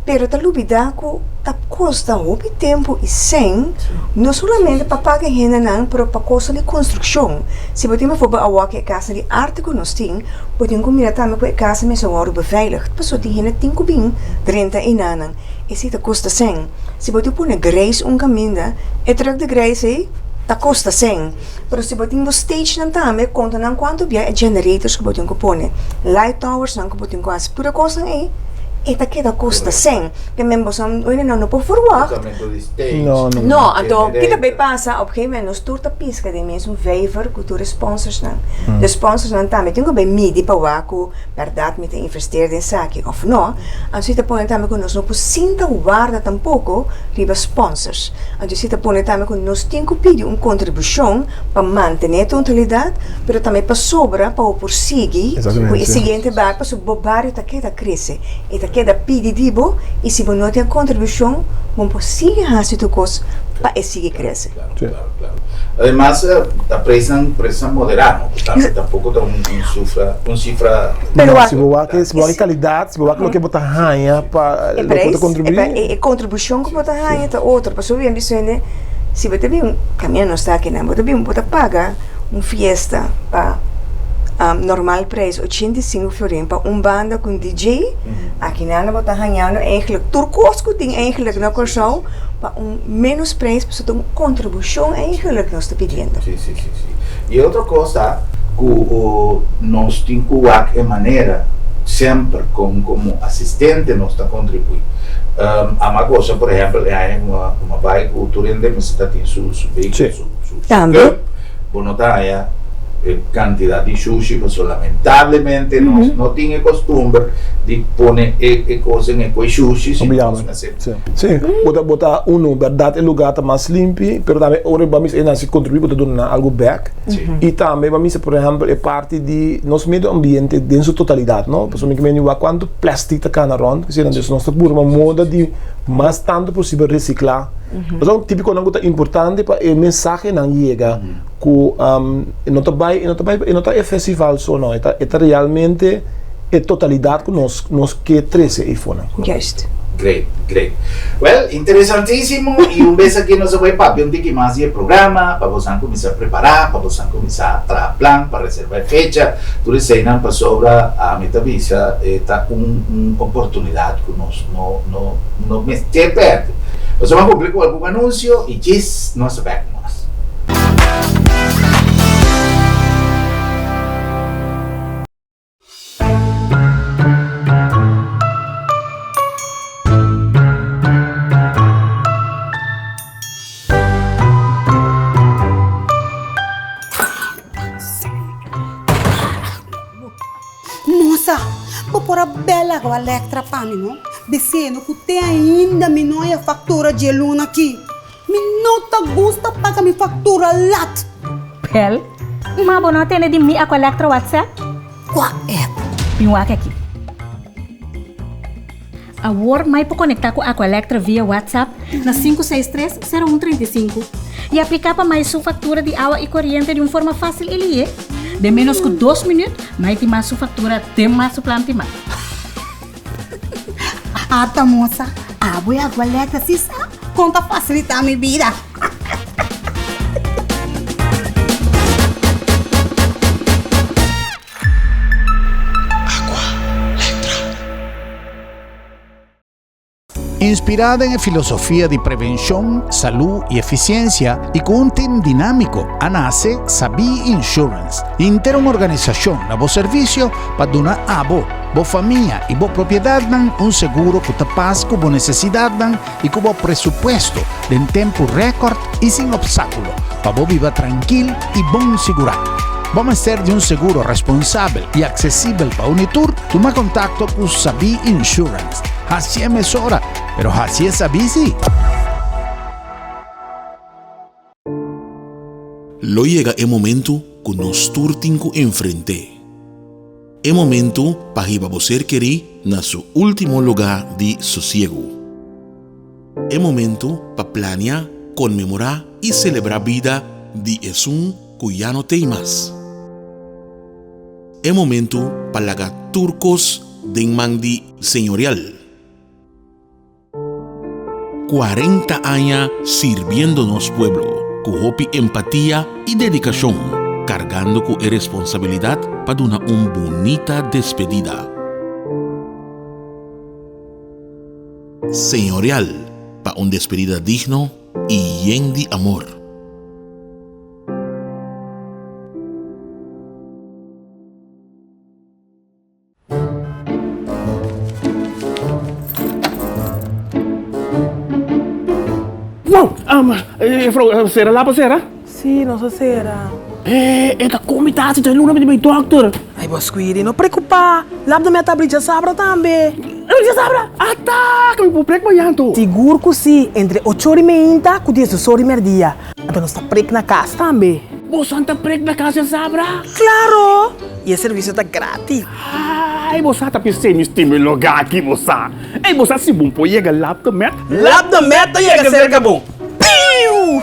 Pero ta lubidá ku ta kosta hopi tempu i sèn, no solamente pa paga e hendenan, pero pa kosto di konstrukshon. Si bo tin befòrbel awor ku e kasa di arte ku nos tin, bo tin ku mira tambe ku e kasa mester wòrdu beveiligd, pasobra tin hende tin ku bin drenta einanan. Esei ta kosta sèn. Si bo tin pone greis un kaminda, e trùk di greis ei ta kosta sèn. Pero si bo tin bo stagenan tambe, konta nan kuantu bia e generators ku bo tin ku pone, light towersnan ku bo tin ku hasi, tur e kosnan ei. e ta keda kosta sèn. Ke men boso no no por ferwagt. Usamento di stage. No, no. No, anto kiko ta bay pasa? Op gegeven moment nos tur ta piska den mesun vijver ku tur e sponsorsnan. De sponsorsnan tambe tin ku bay midi pa wak ku bèrdat mi ta investeer den esaki òf no. Anto si ta pone tambe ku nos no por sinta warda tampoko riba sponsors. Anto si ta pone tambe ku nos tin ku pidi un kontribushon pa mantené e tontalidat, pero tambe pa sobra pa bo por sigui ku e siguiente bario, pasobra bo bario ta keda krese, e ta keda pidi di bo i si bo no tin e kontribushon bo no por sigui hasi tur kos pa e sigui krese. Claro, claro, claro. Ademas ta presnan, presnan moderá, no? Ku tambe tampoko ta un sufra, un sifra. Pero No, si bo wak, si bo wak e kalidat, si bo wak loke bo ta haña pa E loke bo ta prijs, kontribuí. e kontribushon ku bo ta haña ta otro. Pasobra bien bisende, si bo ta bin, kaminda nos ta akinan, bo ta bin bo ta paga un fiesta pa normal prijs 85 florin pa un banda ku un DJ, akinan bo ta hañando eigenlijk tur kos ku tin eigenlijk na Kòrsou pa un menos prijs pasobra ta un kontribushon eigenlijk nos ta pidiendo. Sí, sí, sí, sí. I otro kos ta ku nos tin ku wak e manera semper kon komo asistente nos ta kontribuí. Ama gosa por ehèmpel e aña ku mi a bai ku tur hende mester ta tin su su vehíkulo, su su Tambe. Bo no ta haña e kantidat di shushi pasobra lamentablemente nos no tin e kostumber di pone e kos den e koi shushi sino nos mester. Sí, bo ta bo ta uno bèrdat e lugá ta mas limpi pero tambe ora bo a misa e nan si kontribuí bo ta duna nan algu bèk i tambe bo a misa por ehèmpel e parti di nos medio ambiente den su totalidat no pasobra mi ke mende wak kuantu plèstik ta kana rònt kese nan nos ta purba moda di mas tantu posibel resiklá. Pasobra un típikonan ku ta importante pa e mensahenan yega ku e no ta bai e no ta bai e no ta e festival so no e ta e ta realmente e totalidat ku nos nos ke trese eifonan. Juist. Great, great. Well, interesantísimo i un bes aki nos a bai papia un tiki mas di e programa pa bosan kuminsá prepará, pa bosan kuminsá traha plan pa reservá e fecha, tur eseinan pasobra ami ta bisa e ta un un oportunidat ku nos no no no mester perde. Nos a cumpli cu algun anuncio y djis nos ta bek mas. Mosa, bo por a bel awa Lectra pa mi, no? Biseno ku te ainda mi no haya faktura dje luna aki. Mi no ta gusta paga mi faktura lat. Bel, ma bo no a tende di mi Aqua Lectra WhatsApp? Kua app? Bin wak aki. Awor mai por konektá ku Aqualectra via WhatsApp na 563 0135 i apliká pa mai su faktura di awa i koriente di un forma fásil i lihé. Den ménos ku dos minüt, mai tin mas su faktura den mas su plan timá. Ata mosa, abo e Aqualectra si sa kon ta fasilitá mi bida. Inspirá den e filosofia di prevenshon, salú i efisiensia i ku un tim dinámiko a nase Sabí Insurance, henter un organisashon na bo servisio pa duna abo, bo famia i bo propiedatnan un seguro ku ta pas ku bo nesesidatnan i ku bo presupuesto den tempu rèkòrt i sin opstákulo pa bo biba trankil i bon sigurá. Bo mester di un seguro responsabel i aksesibel pa un i tur? Tuma kontakto ku Sabí Insurance. Hasié mesora, pero hasié sabí sí! Lo yega e momentu ku nos tur tin ku enfrent'é. E momentu pa hiba bo ser kerí na su último lugá di sosiegu. E momentu pa plania, konmemorá i selebrá bida di esun ku ya no t'ei mas. E momentu pa laga tur kos den man di Señorial. 40 aña sirbiendo nos pueblo ku hopi empatia i dedikashon, kargando ku e responsabilidat pa duna un bunita despedida. Señorial pa un despedida digno i yen di amor. Juffrouw, sera lapa sera? Sí, nos a sera. E ta kon mi ta hasi djaluna mi ta bai dòkter. Ai bo Squidi, no preokupá. Lap de mi a ta abri djasabra tambe. Abri djasabra? Ata! Ku mi por prek mañan anto? Sigur ku sí, entre ocho ora i meinta ku diesdos ora i mèrdia. Anto nos ta prek na kas tambe. Boso ta prek na kas djasabra? Klaro! I e servisio ta gratis. Ai bo sa ta p'esei mi stima e lugá aki bo sa. Ei bo sa si bon por yega Lap de Met? Lap de Met ta yega serka bo. Piu!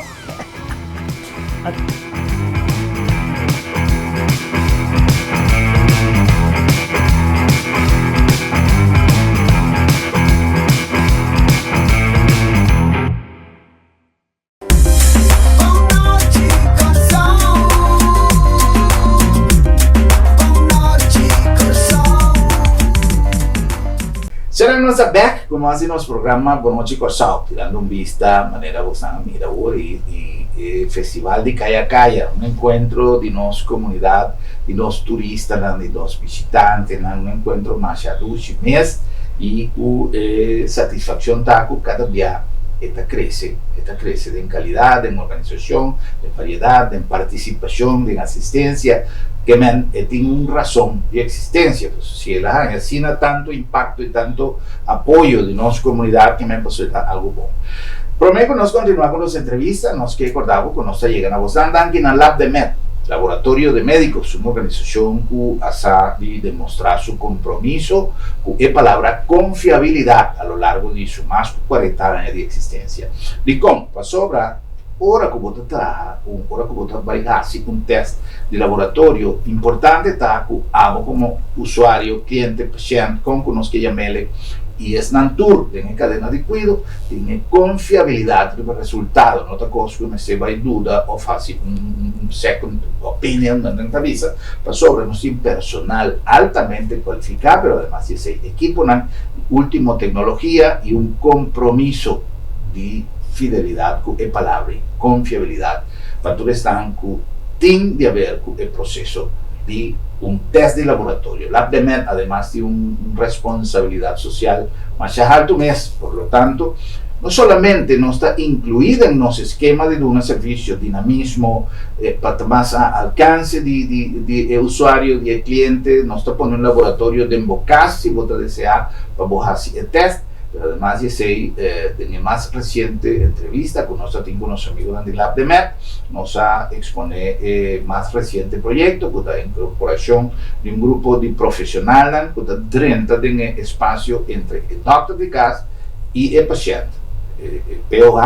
Sera nos ta bek ku mas di nos programa Bon Nochi Kòrsou, tirando un bista manera bosan a mira awor i e festival di Kaya Kaya, un enkuentro di nos komunidat, di nos turistanan, di nos bishitantenan, un enkuentro masha dushi mes i ku e satisfakshon ta ku kada bia e ta krese, e ta krese den kalidat, den organisashon, den variedat, den partisipashon, den asistensia, ke men e tin un rason di eksistensia. Pasobra si el a haña asina tantu impakto i tantu apoyo di nos komunidat ke men pasobra e ta algu bon. Promé ku nos kontinuá ku nos entrevista, nos ke korda bo ku nos ta yega na bosnan danki na Labdemed, Laboratorio de Médicos, un organisashon ku a sa di demostrá su kompromiso ku e palabra konfiabilidat a lo largo di su mas ku kuarenta aña di eksistensia. Dikon? Pasobra ora ku bo ta traha un, ora ku bo ta bai hasi un tèst di laboratorio, importante ta ku abo komo usuario, kliente, pashènt, kon ku nos ke yam'ele, i esnan tur den e kadena di kuido tin e konfiabilidat riba resultado. No ta kos ku mester bai duda òf hasi un second opinion, nan ta bisa, pasobra nos tin personal altamente kualifiká, pero ademas di esei ekiponan di ultimo teknologia i un kompromiso di fidelidat ku e palabra i konfiabilidat pa tur esnan ku tin di haber ku e proseso di un tèst di laboratorio. Labdemed ademas tin un responsabilidat sosial masha haltu mes, por lo tanto no solamente nos ta inkluí den nos eskema di duna servisio dinamismo pa ta mas a alkanse di di e usuario, di e kliente, nos ta pone un laboratorio den bo kas si bo ta deseá pa bo hasi e tèst, pero ademas di esei den e mas resiente entrevista ku nos a tin ku nos amigunan di Labdemed nos a eksponé e mas resiente proyekto ku ta inkorporashon di un grupo di profeshonalnan ku ta drenta den e espasio entre e dòkter di kas i e pashènt, e POH,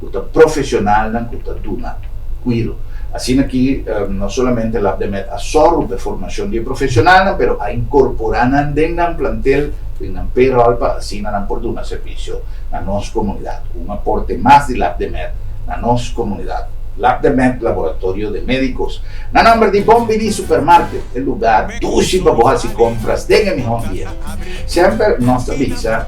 ku ta profeshonalnan ku ta duna kuido. Asina ki no solamente Labdemed a sòru pa e formashon di e profeshonalnan, pero a inkorporá nan den nan plantel, den nan payroll pa asina nan por duna servisio na nos komunidat. Un aporte mas di Labdemed na nos komunidat. Labdemed Laboratorio de Médicos. Na nòmber di Bon Bini Supermarket, e lugá dushi pa bo hasi kompras den e mihó ambiente. Semper nos ta bisa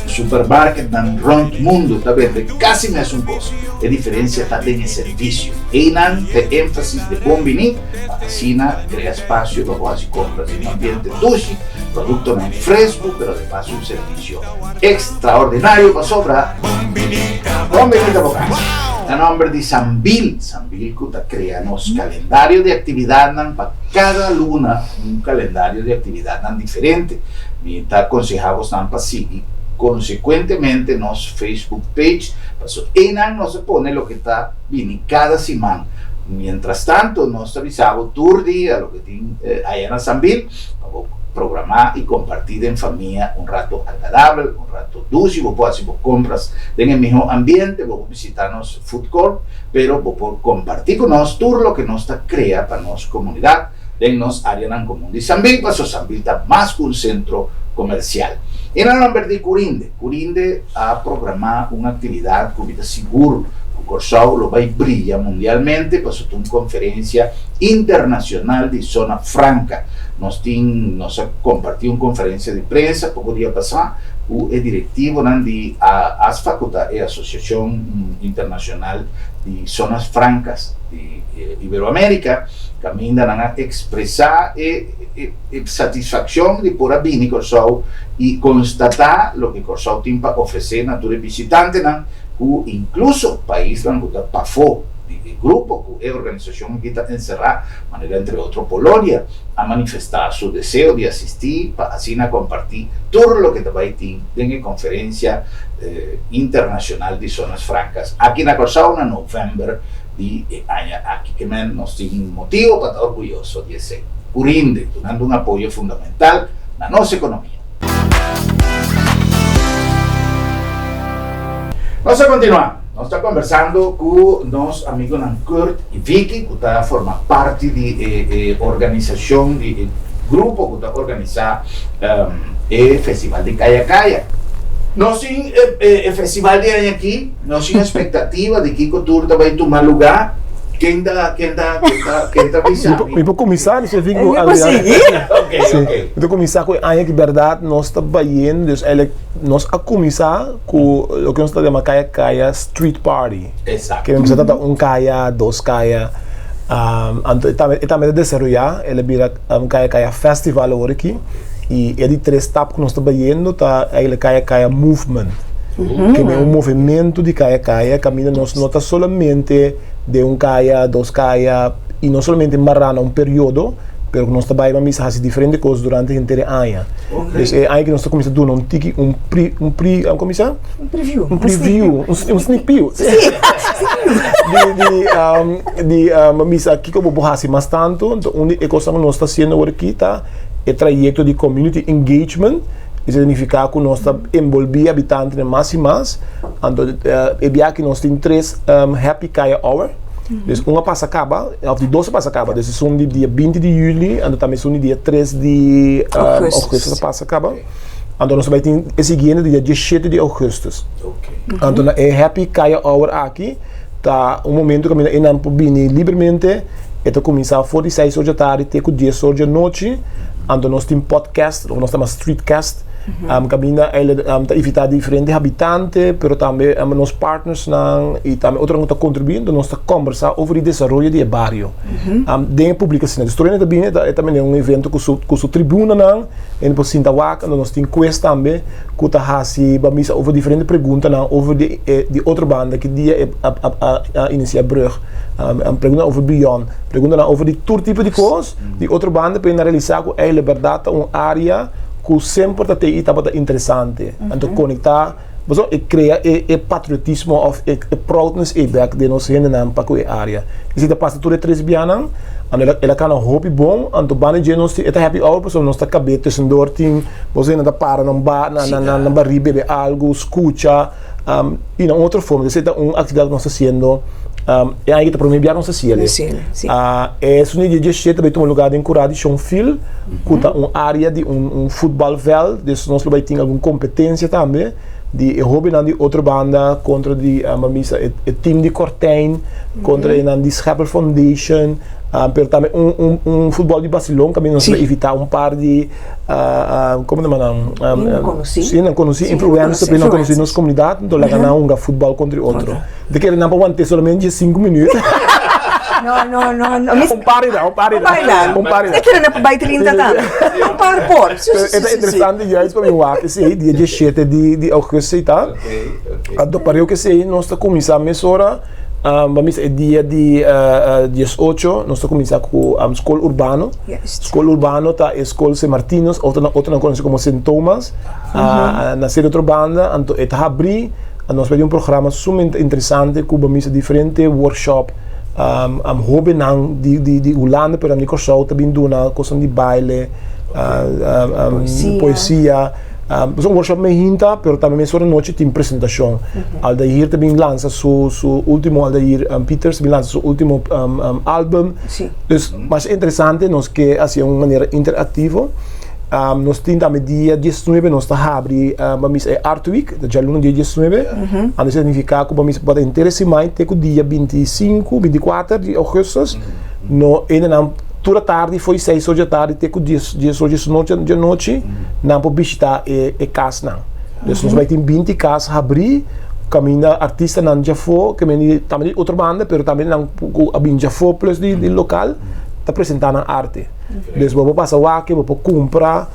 supermarketnan rònt mundu ta bende kasi mesun kos. E diferensia ta den e servisio. Einan ta e énfasis di bon biní pa asina krea spasio pa bo hasi kompras den un ambiente dushi, produktonan fresku pero ademas un servisio ekstraordinario pasobra Bon Biní ta bo kas. Na nòmber di Sambil, Sambil ku ta krea nos kalendario di aktividatnan pa kada luna un kalendario di aktividatnan diferente. Mi ta konsehá bosnan pa sigui konsekuentemente nos Facebook page, pasobra einan nos a pone loke ta bini kada siman. Mientrastanto nos ta bisa bo tur dia loke tin aya na Sambil pa bo programá i kompartí den famia un rato agradabel, un rato dushi. Bo por hasi bo kompras den e mihó ambiente, bo por bishitá nos food court, pero bo por kompartí ku nos tur loke nos ta krea pa nos komunidat. den nos áreanan komun di Sambil, paso Sambil ta mas ku un sentro komersial. I na nòmber di Curinde, Curinde a programá un aktividat ku mi ta sigur ku Kòrsou lo bai bria mundialmente, paso ta un konferensia internashonal di Zona Franka. Nos tin, nos a kompartí un konferensia di prensa poko dia pasá ku e direktivonan di ASFA, ku ta e Asosiashon Internashonal di Zonas Frankas di Iberoamérika. Kaminda nan a ekspresá e satisfakshon di por a bini Kòrsou i konstatá loke Kòrsou tin pa ofresé na tur e bishitantenan. ku inkluso paisnan ku ta pafó di e grupo ku e organisashon aki ta enserá, manera entre otro Polonia, a manifestá su deseo di asistí pa asina kompartí tur loke ta bai tin den e konferensia internashonal di Zonas Frankas aki na Kòrsou na novèmber di e aña aki. Ke men nos tin motibu pa ta orguyoso di esei. Curinde, dunando un apoyo fundamental na nos ekonomia. Nos ta kontinuá. Nos ta kombersando ku nos amigonan Kurt i Vicky ku ta forma parti di e organisashon di e grupo ku ta organisá e festival di Kaya Kaya. Nos tin e festival di aña aki, nos tin espektativa di kiko tur ta bai tuma lugá. Ken ta ken ta ken ta ken ta bisa mi? Mi por kuminsá, mi Mi por sigui. Oke, oke. Mi ta kuminsá ku e aña aki bèrdat nos ta bayendo, dus eigenlijk nos a kuminsá ku loke nos ta yama kaya kaya street party. Exacto. Ke mester ta un kaya, dos kaya, anto e tambe e tambe ta desaroyá, el a bira kaya kaya festival awor aki i e di tres stap ku nos ta bayendo ta eigenlijk kaya kaya movement. Ke men un movementu di kaya kaya kaminda nos no ta solamente den un kaya, dos kaya i no solamente mará na un periodo, pero ku nos ta bai pa misa hasi diferente kos durante henter e aña. Dus e aña ki nos ta kuminsá duna un tiki un pri un pri kon bisa? Un preview. Un preview, un sneak peek. Sí, Di di di misa kiko bo por hasi mas tantu. Anto un di e kosnan ku nos ta hasiendo awor aki ta e trayekto di community engagement. Esei ta nifiká ku nos ta enbolbí habitantenan mas i mas. Anto e biaha aki nos tin tres happy kaya hour. Dus un a pasa kaba, òf di dos a pasa kaba. Dus esun di dia binti di yüli, anto tambe esun di dia tres di ougùstùs a pasa kaba. Anto nos ta bai tin e siguiente di dia diesshete di ougùstùs. Anto na e Happy Kaya Hour aki ta un momento kaminda e nan por bini libremente. E ta kuminsá for di seis or dja tardi te ku dies or dja nochi. Anto nos tin podcast, loke nos ta yama streetcast. Kaminda el ta invitá diferente habitante, pero tambe nos partnersnan i tambe otronan ku ta kontribuí, enton nos ta kòmbersá over di desaroyo di e bario den e públiko asina. Dus tur hende ta bini, e ta mende un evento ku su ku su tribunanan, hende por sinta wak, enton nos tin kues tambe ku ta hasi bamisa over diferente preguntanan over di e di otro banda ki dia e a a inisiá e brùg, preguntanan over Beyond, preguntanan over di tur tipo di kos di otro banda pa hende a realisá ku ey Liberdat ta un área ku semper ta te i tabata interesante. Anto konektá, pasobra e krea e e patriotismo òf e e proudness ei bèk den nos hendenan pa ku e área. Esei ta pasa tur e tres bianan, anto el a el a kana hopi bon, anto banda dje nos tin e ta happy hour pasobra nos ta kab'é tusendor tin bos hende ta para na un bar na na na barí bebe algu, skucha i na un otro forma. Esei ta un aktividat ku nos ta hasiendo e aña aki ta promé bia nos ta hasiel. E sunde di diesshete ta bai tuma lugá den Kurá di Shon Fil ku ta un área di un un futbalvèld, dus nos lo bai tin algun kompetensia tambe di e hóbennan di otro banda kontra di ban bisa e tim di Kortijn kontra enan di Scheppel Foundation, pero tambe un un un futbòl di Basilon kaminda nos ta bai invitá un par di komo ta yama nan? Konosí. Nan konosí, influencer, pero nan konosí nos komunidat, enton laga nan hunga futbòl kontra e otro. Te kere nan pa want'é solamente dje sinku minuut. No, no, no, no. Un par di nan, un par di nan. Un par di nan. Te kere nan pa bai trinta tambe. Un par por. Si, si, si. E ta interesante juist pa mi wak esei, dia diesshete di di augustus ei ta. Anto pareu ku esei nos ta kuminsá mesora, bo a misa e dia di diesocho nos ta kuminsá ku skol urbano. Skol urbano ta e skol Sint Martinus, otro otro nan konosé komo Sint Thomas, na sede otro banda, anto e ta habrí. Nos bai di un programa sumamente interesante ku bo misa diferente workshop um hobennan di di di Hulanda pero tambe di Kòrsou ta bin duna kosnan di baile, poesia. Un workshop me hinta pero tambe mesora nochi tin presentashon. Aldair ta bin lansa su su ultimo Aldair Pieters ta bin lansa su ultimo album. Dus masha interesante nos ke hasi un manera interaktivo. Nos tin tambe dia diesnuebe nos ta habri pa misa e Art Week, ta djaluna dia diesnuebe. Anto esei ta nifiká ku pa misa por ta henter e siman te ku dia bintisinku, bintikuater di ougùstùs. No hendenan tur atardi for di seis or di atardi te ku dies dies or di anochi nan por bishitá e e kasnan. Dus nos bai tin binti kas habrí kaminda artistanan djafó ke meni tambe di otro banda pero tambe nan ku a bin djafó plus di lokal ta presentá nan arte. Dus bo por pasa wak, bo por kumpra,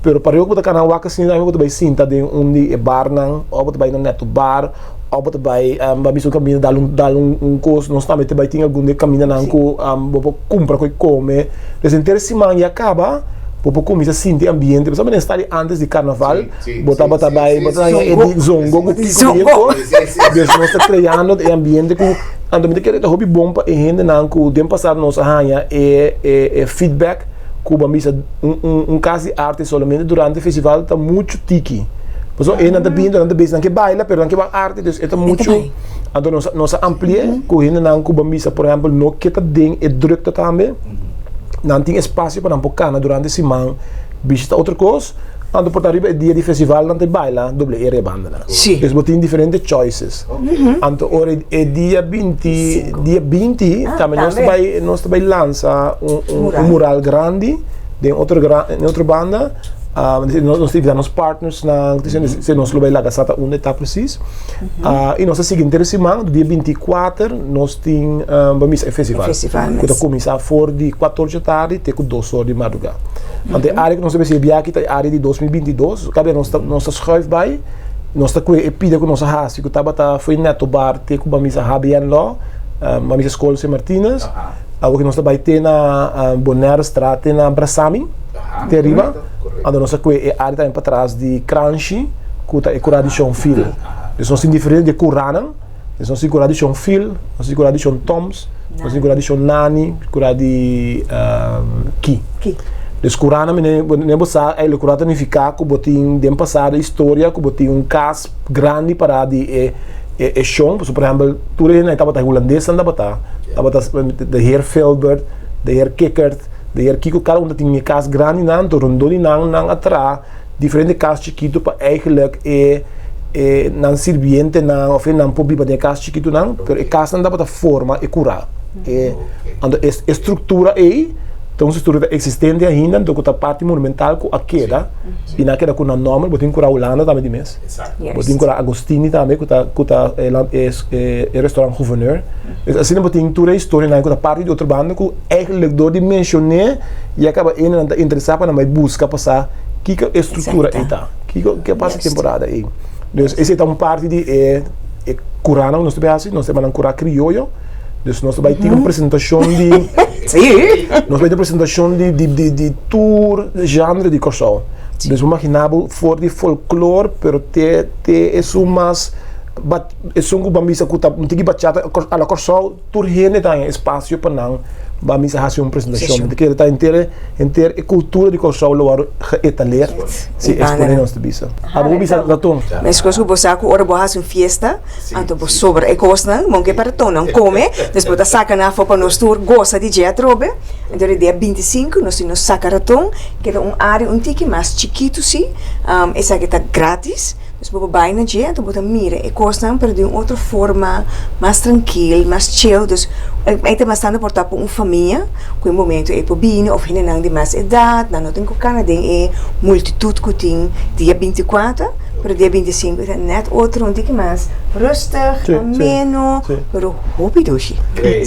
pero pa riba ku bo ta kana wak asina tambe bo ta bai sinta den un di e barnan òf bo ta bai na Neto Bar. Òf bo ta bai bo a bisa un kaminda dal un dal un kos, nos tambe ta bai tin algun di e kamindanan ku bo por kumpra ku e kome. Des henter siman ya kaba bo por kuminsá sinti ambiente, pasobra mester sta di antes di karnaval bo tabata bai bo ta haña e di zongo ku kiko di e kos. Des nos ta kreando e ambiente ku anto mi ta kere ta hopi bon pa e hendenan ku den pasado nos a haña e e feedback ku bo a bisa un un kas di arte solamente durante festival ta muchu tiki. Pasobra e nan ta bini nan ta bisa nan ke baila pero nan ke wak arte dus e ta muchu anto nos nos a ampli'é ku hendenan ku bo a bisa por ehèmpel no ke ta den e drukte tambe nan tin espasio pa nan por kana durante siman bishita otro kos anto por ta riba e dia di festival nan ta baila doble e rebandanan dus bo tin diferente choices anto ora e dia binti dia binti tambe nos ta bai nos ta bai lansa un mural grandi den otro den otro banda nos ta invita nos partnersnan si nos lo bai laga sa ta unda e ta precies y nos ta sigui henter e siman dia 24 nos tin bo misa e festival ku ta kuminsá for di kuater or dje tardi te ku dos or di madrugá anto e área ku nos ta besi e biaha aki ta e área di 2022 kabia nos ta nos ta schuif bai nos ta kue e pida ku nos a hasi ku tabata fo'i Netto Bar te ku bo misa HBN Law bo misa Skol Sint Martinus Awor ku nos ta bai te na Bonairestraat te na Brasami te ariba anto nos a kue e área tambe patras di Kranshi ku ta e kurá di Shon Fil. Dus nos tin diferente di e kuranan, dus nos tin kurá di Shon Fil, nos tin kurá di Shon Toms, nos tin kurá di Shon Nani, kurá di Ki. Dus kuranan mene bo sa e kurá ta nifiká ku bo tin den pasado historia ku bo tin un kas grandi pará di e e shon, pasobra por ehèmpel tur e hende tabata hulandesnan tabata, tabata de heer Filbert, de heer Kikkert, de heer Kiko, kada un ta tin e kas grandinan, anto rondó di nan nan a traha diferente kas chikitu pa eigenlijk e e nan sirbientenan òf e nan por biba den e kas chikitunan, pero e kasnan tabata forma e kurá. E anto e e struktura ei ta un struktura ta eksistente ainda, anto ku ta parti monumental ku a keda i nan a keda ku nan nòmber, bo tin kurá Hulanda tambe di mes. Bo tin kura Agostini tambe ku ta ku ta e e restaurant Gouverneur. Dus asina bo tin tur e historianan ku ta parti di otro banda ku eigenlijk dor di menshon'é ya kaba hendenan ta interesá pa nan bai buska pa sa kiko e struktura ei ta. Kiko ke pasa e temporada ei. Dus esei ta un parti di e e kuranan ku nos ta bai hasi. Nos ta yama nan kura krioyo. Dus nos ta bai tin un presentashon di nos bai tin un presentashon di di di tur genre di Kòrsou. Dus bo magina bo for di folklor pero te te esun mas bat esun ku ban bisa ku ta un tiki bachata a la Kòrsou tur hende ta haña espasio pa nan ban bisa hasi un presentashon. Mi ta kere ta henter henter e kultura di Kòrsou lo wòrdu geëtaleerd si eksponé nos ta bisa. Abo por bisa raton. Meskos ku bo sa ku ora bo hasi un fiesta anto bo sobra e kosnan bo ke pa ratonnan kome dus bo ta saka nan afó pa nos tur gosa di dje atrobe. Anto di dia 25 nos tin nos saka raton. Keda un área un tiki mas chikitu sí, esaki ta grátis, dus bo por bai na dje, anto bo ta mira e kosnan pero di un otro forma mas trankil, mas chill, dus ei ta bastante por ta pa un famia ku e momento ei por bini òf hendenan di mas edat, nan no tin ku kana den e multitut ku tin dia 24, pero dia 25 e ta nèt otro un tiki mas rustig, ameno, pero hopi dushi. I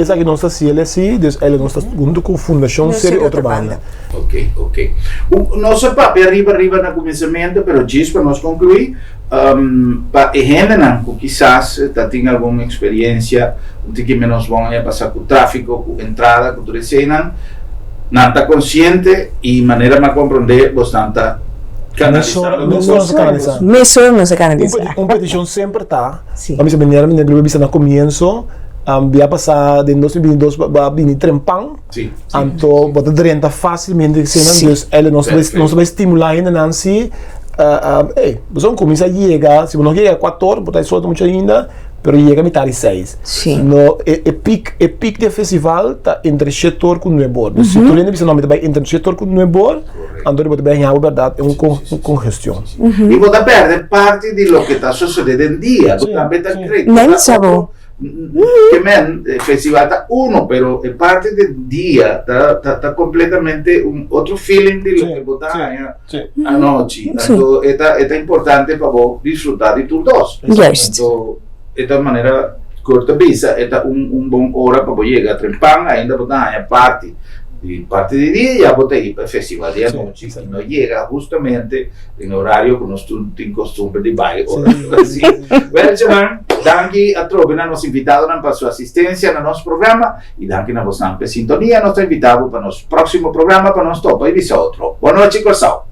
esaki nos ta hasiel así, dus eigenlijk nos ta huntu ku Fundashon Serie Otrobanda. Ok, ok. Nos a papia riba riba na kuminsamentu, pero djis pa nos konkluí, pa e hendenan ku kisas ta tin algun eksperiensia un tiki menos bon aña pasá ku tráfiko, ku entrada, ku tur eseinan, nan ta konsiente i manera mi a komprondé bosnan ta kanalisando tur kos. Mesora nos a kanalisá. Un petishon semper ta, pa mi sa manera mi a bisa na komienso, bia pasá den 2022 bo a bini trempan. Anto bo ta drenta fácilmente eseinan, dus eigenlijk nos ta nos ta bai stimulá hendenan si ey bo son kuminsá yega, si bo no yega kuator bo ta solta muchu ainda, pero yega mitad di seis. No e e piek e piek di e festival ta entre shete or ku nuebe or, dus si tur hende bisa no mi ta bai entre shete or ku nuebe or, anto bo ta bai haña bo bèrdat un kongestion. I bo ta pèrdè parti di loke ta sosodé den dia, bo tambe ta kre ku ta otro. Ke men, e festival ta uno, pero e parti di dia ta, ta, ta completamente un otro feeling di loke bo ta haña anochi. Anto e ta, e ta importante pa bo disfruta di tur dos. Juist. Anto e ta manera Kurt ta bisa, e ta un, un bon ora pa bo yega trempan, ainda bo ta haña parti. Di parti di dia ya bo ta ir pa e festival di anochi y no yega hustamente den e horario cu nos tur tin costumber di bai ora así. Wel djaman, danki atrobe na nos invitadonan pa su asistencia na nos programa y danki na bosnan pa e sintonia. Nos ta invita bo pa nos proximo programa pa nos topa y bisa otro. Bon nochi Corsou!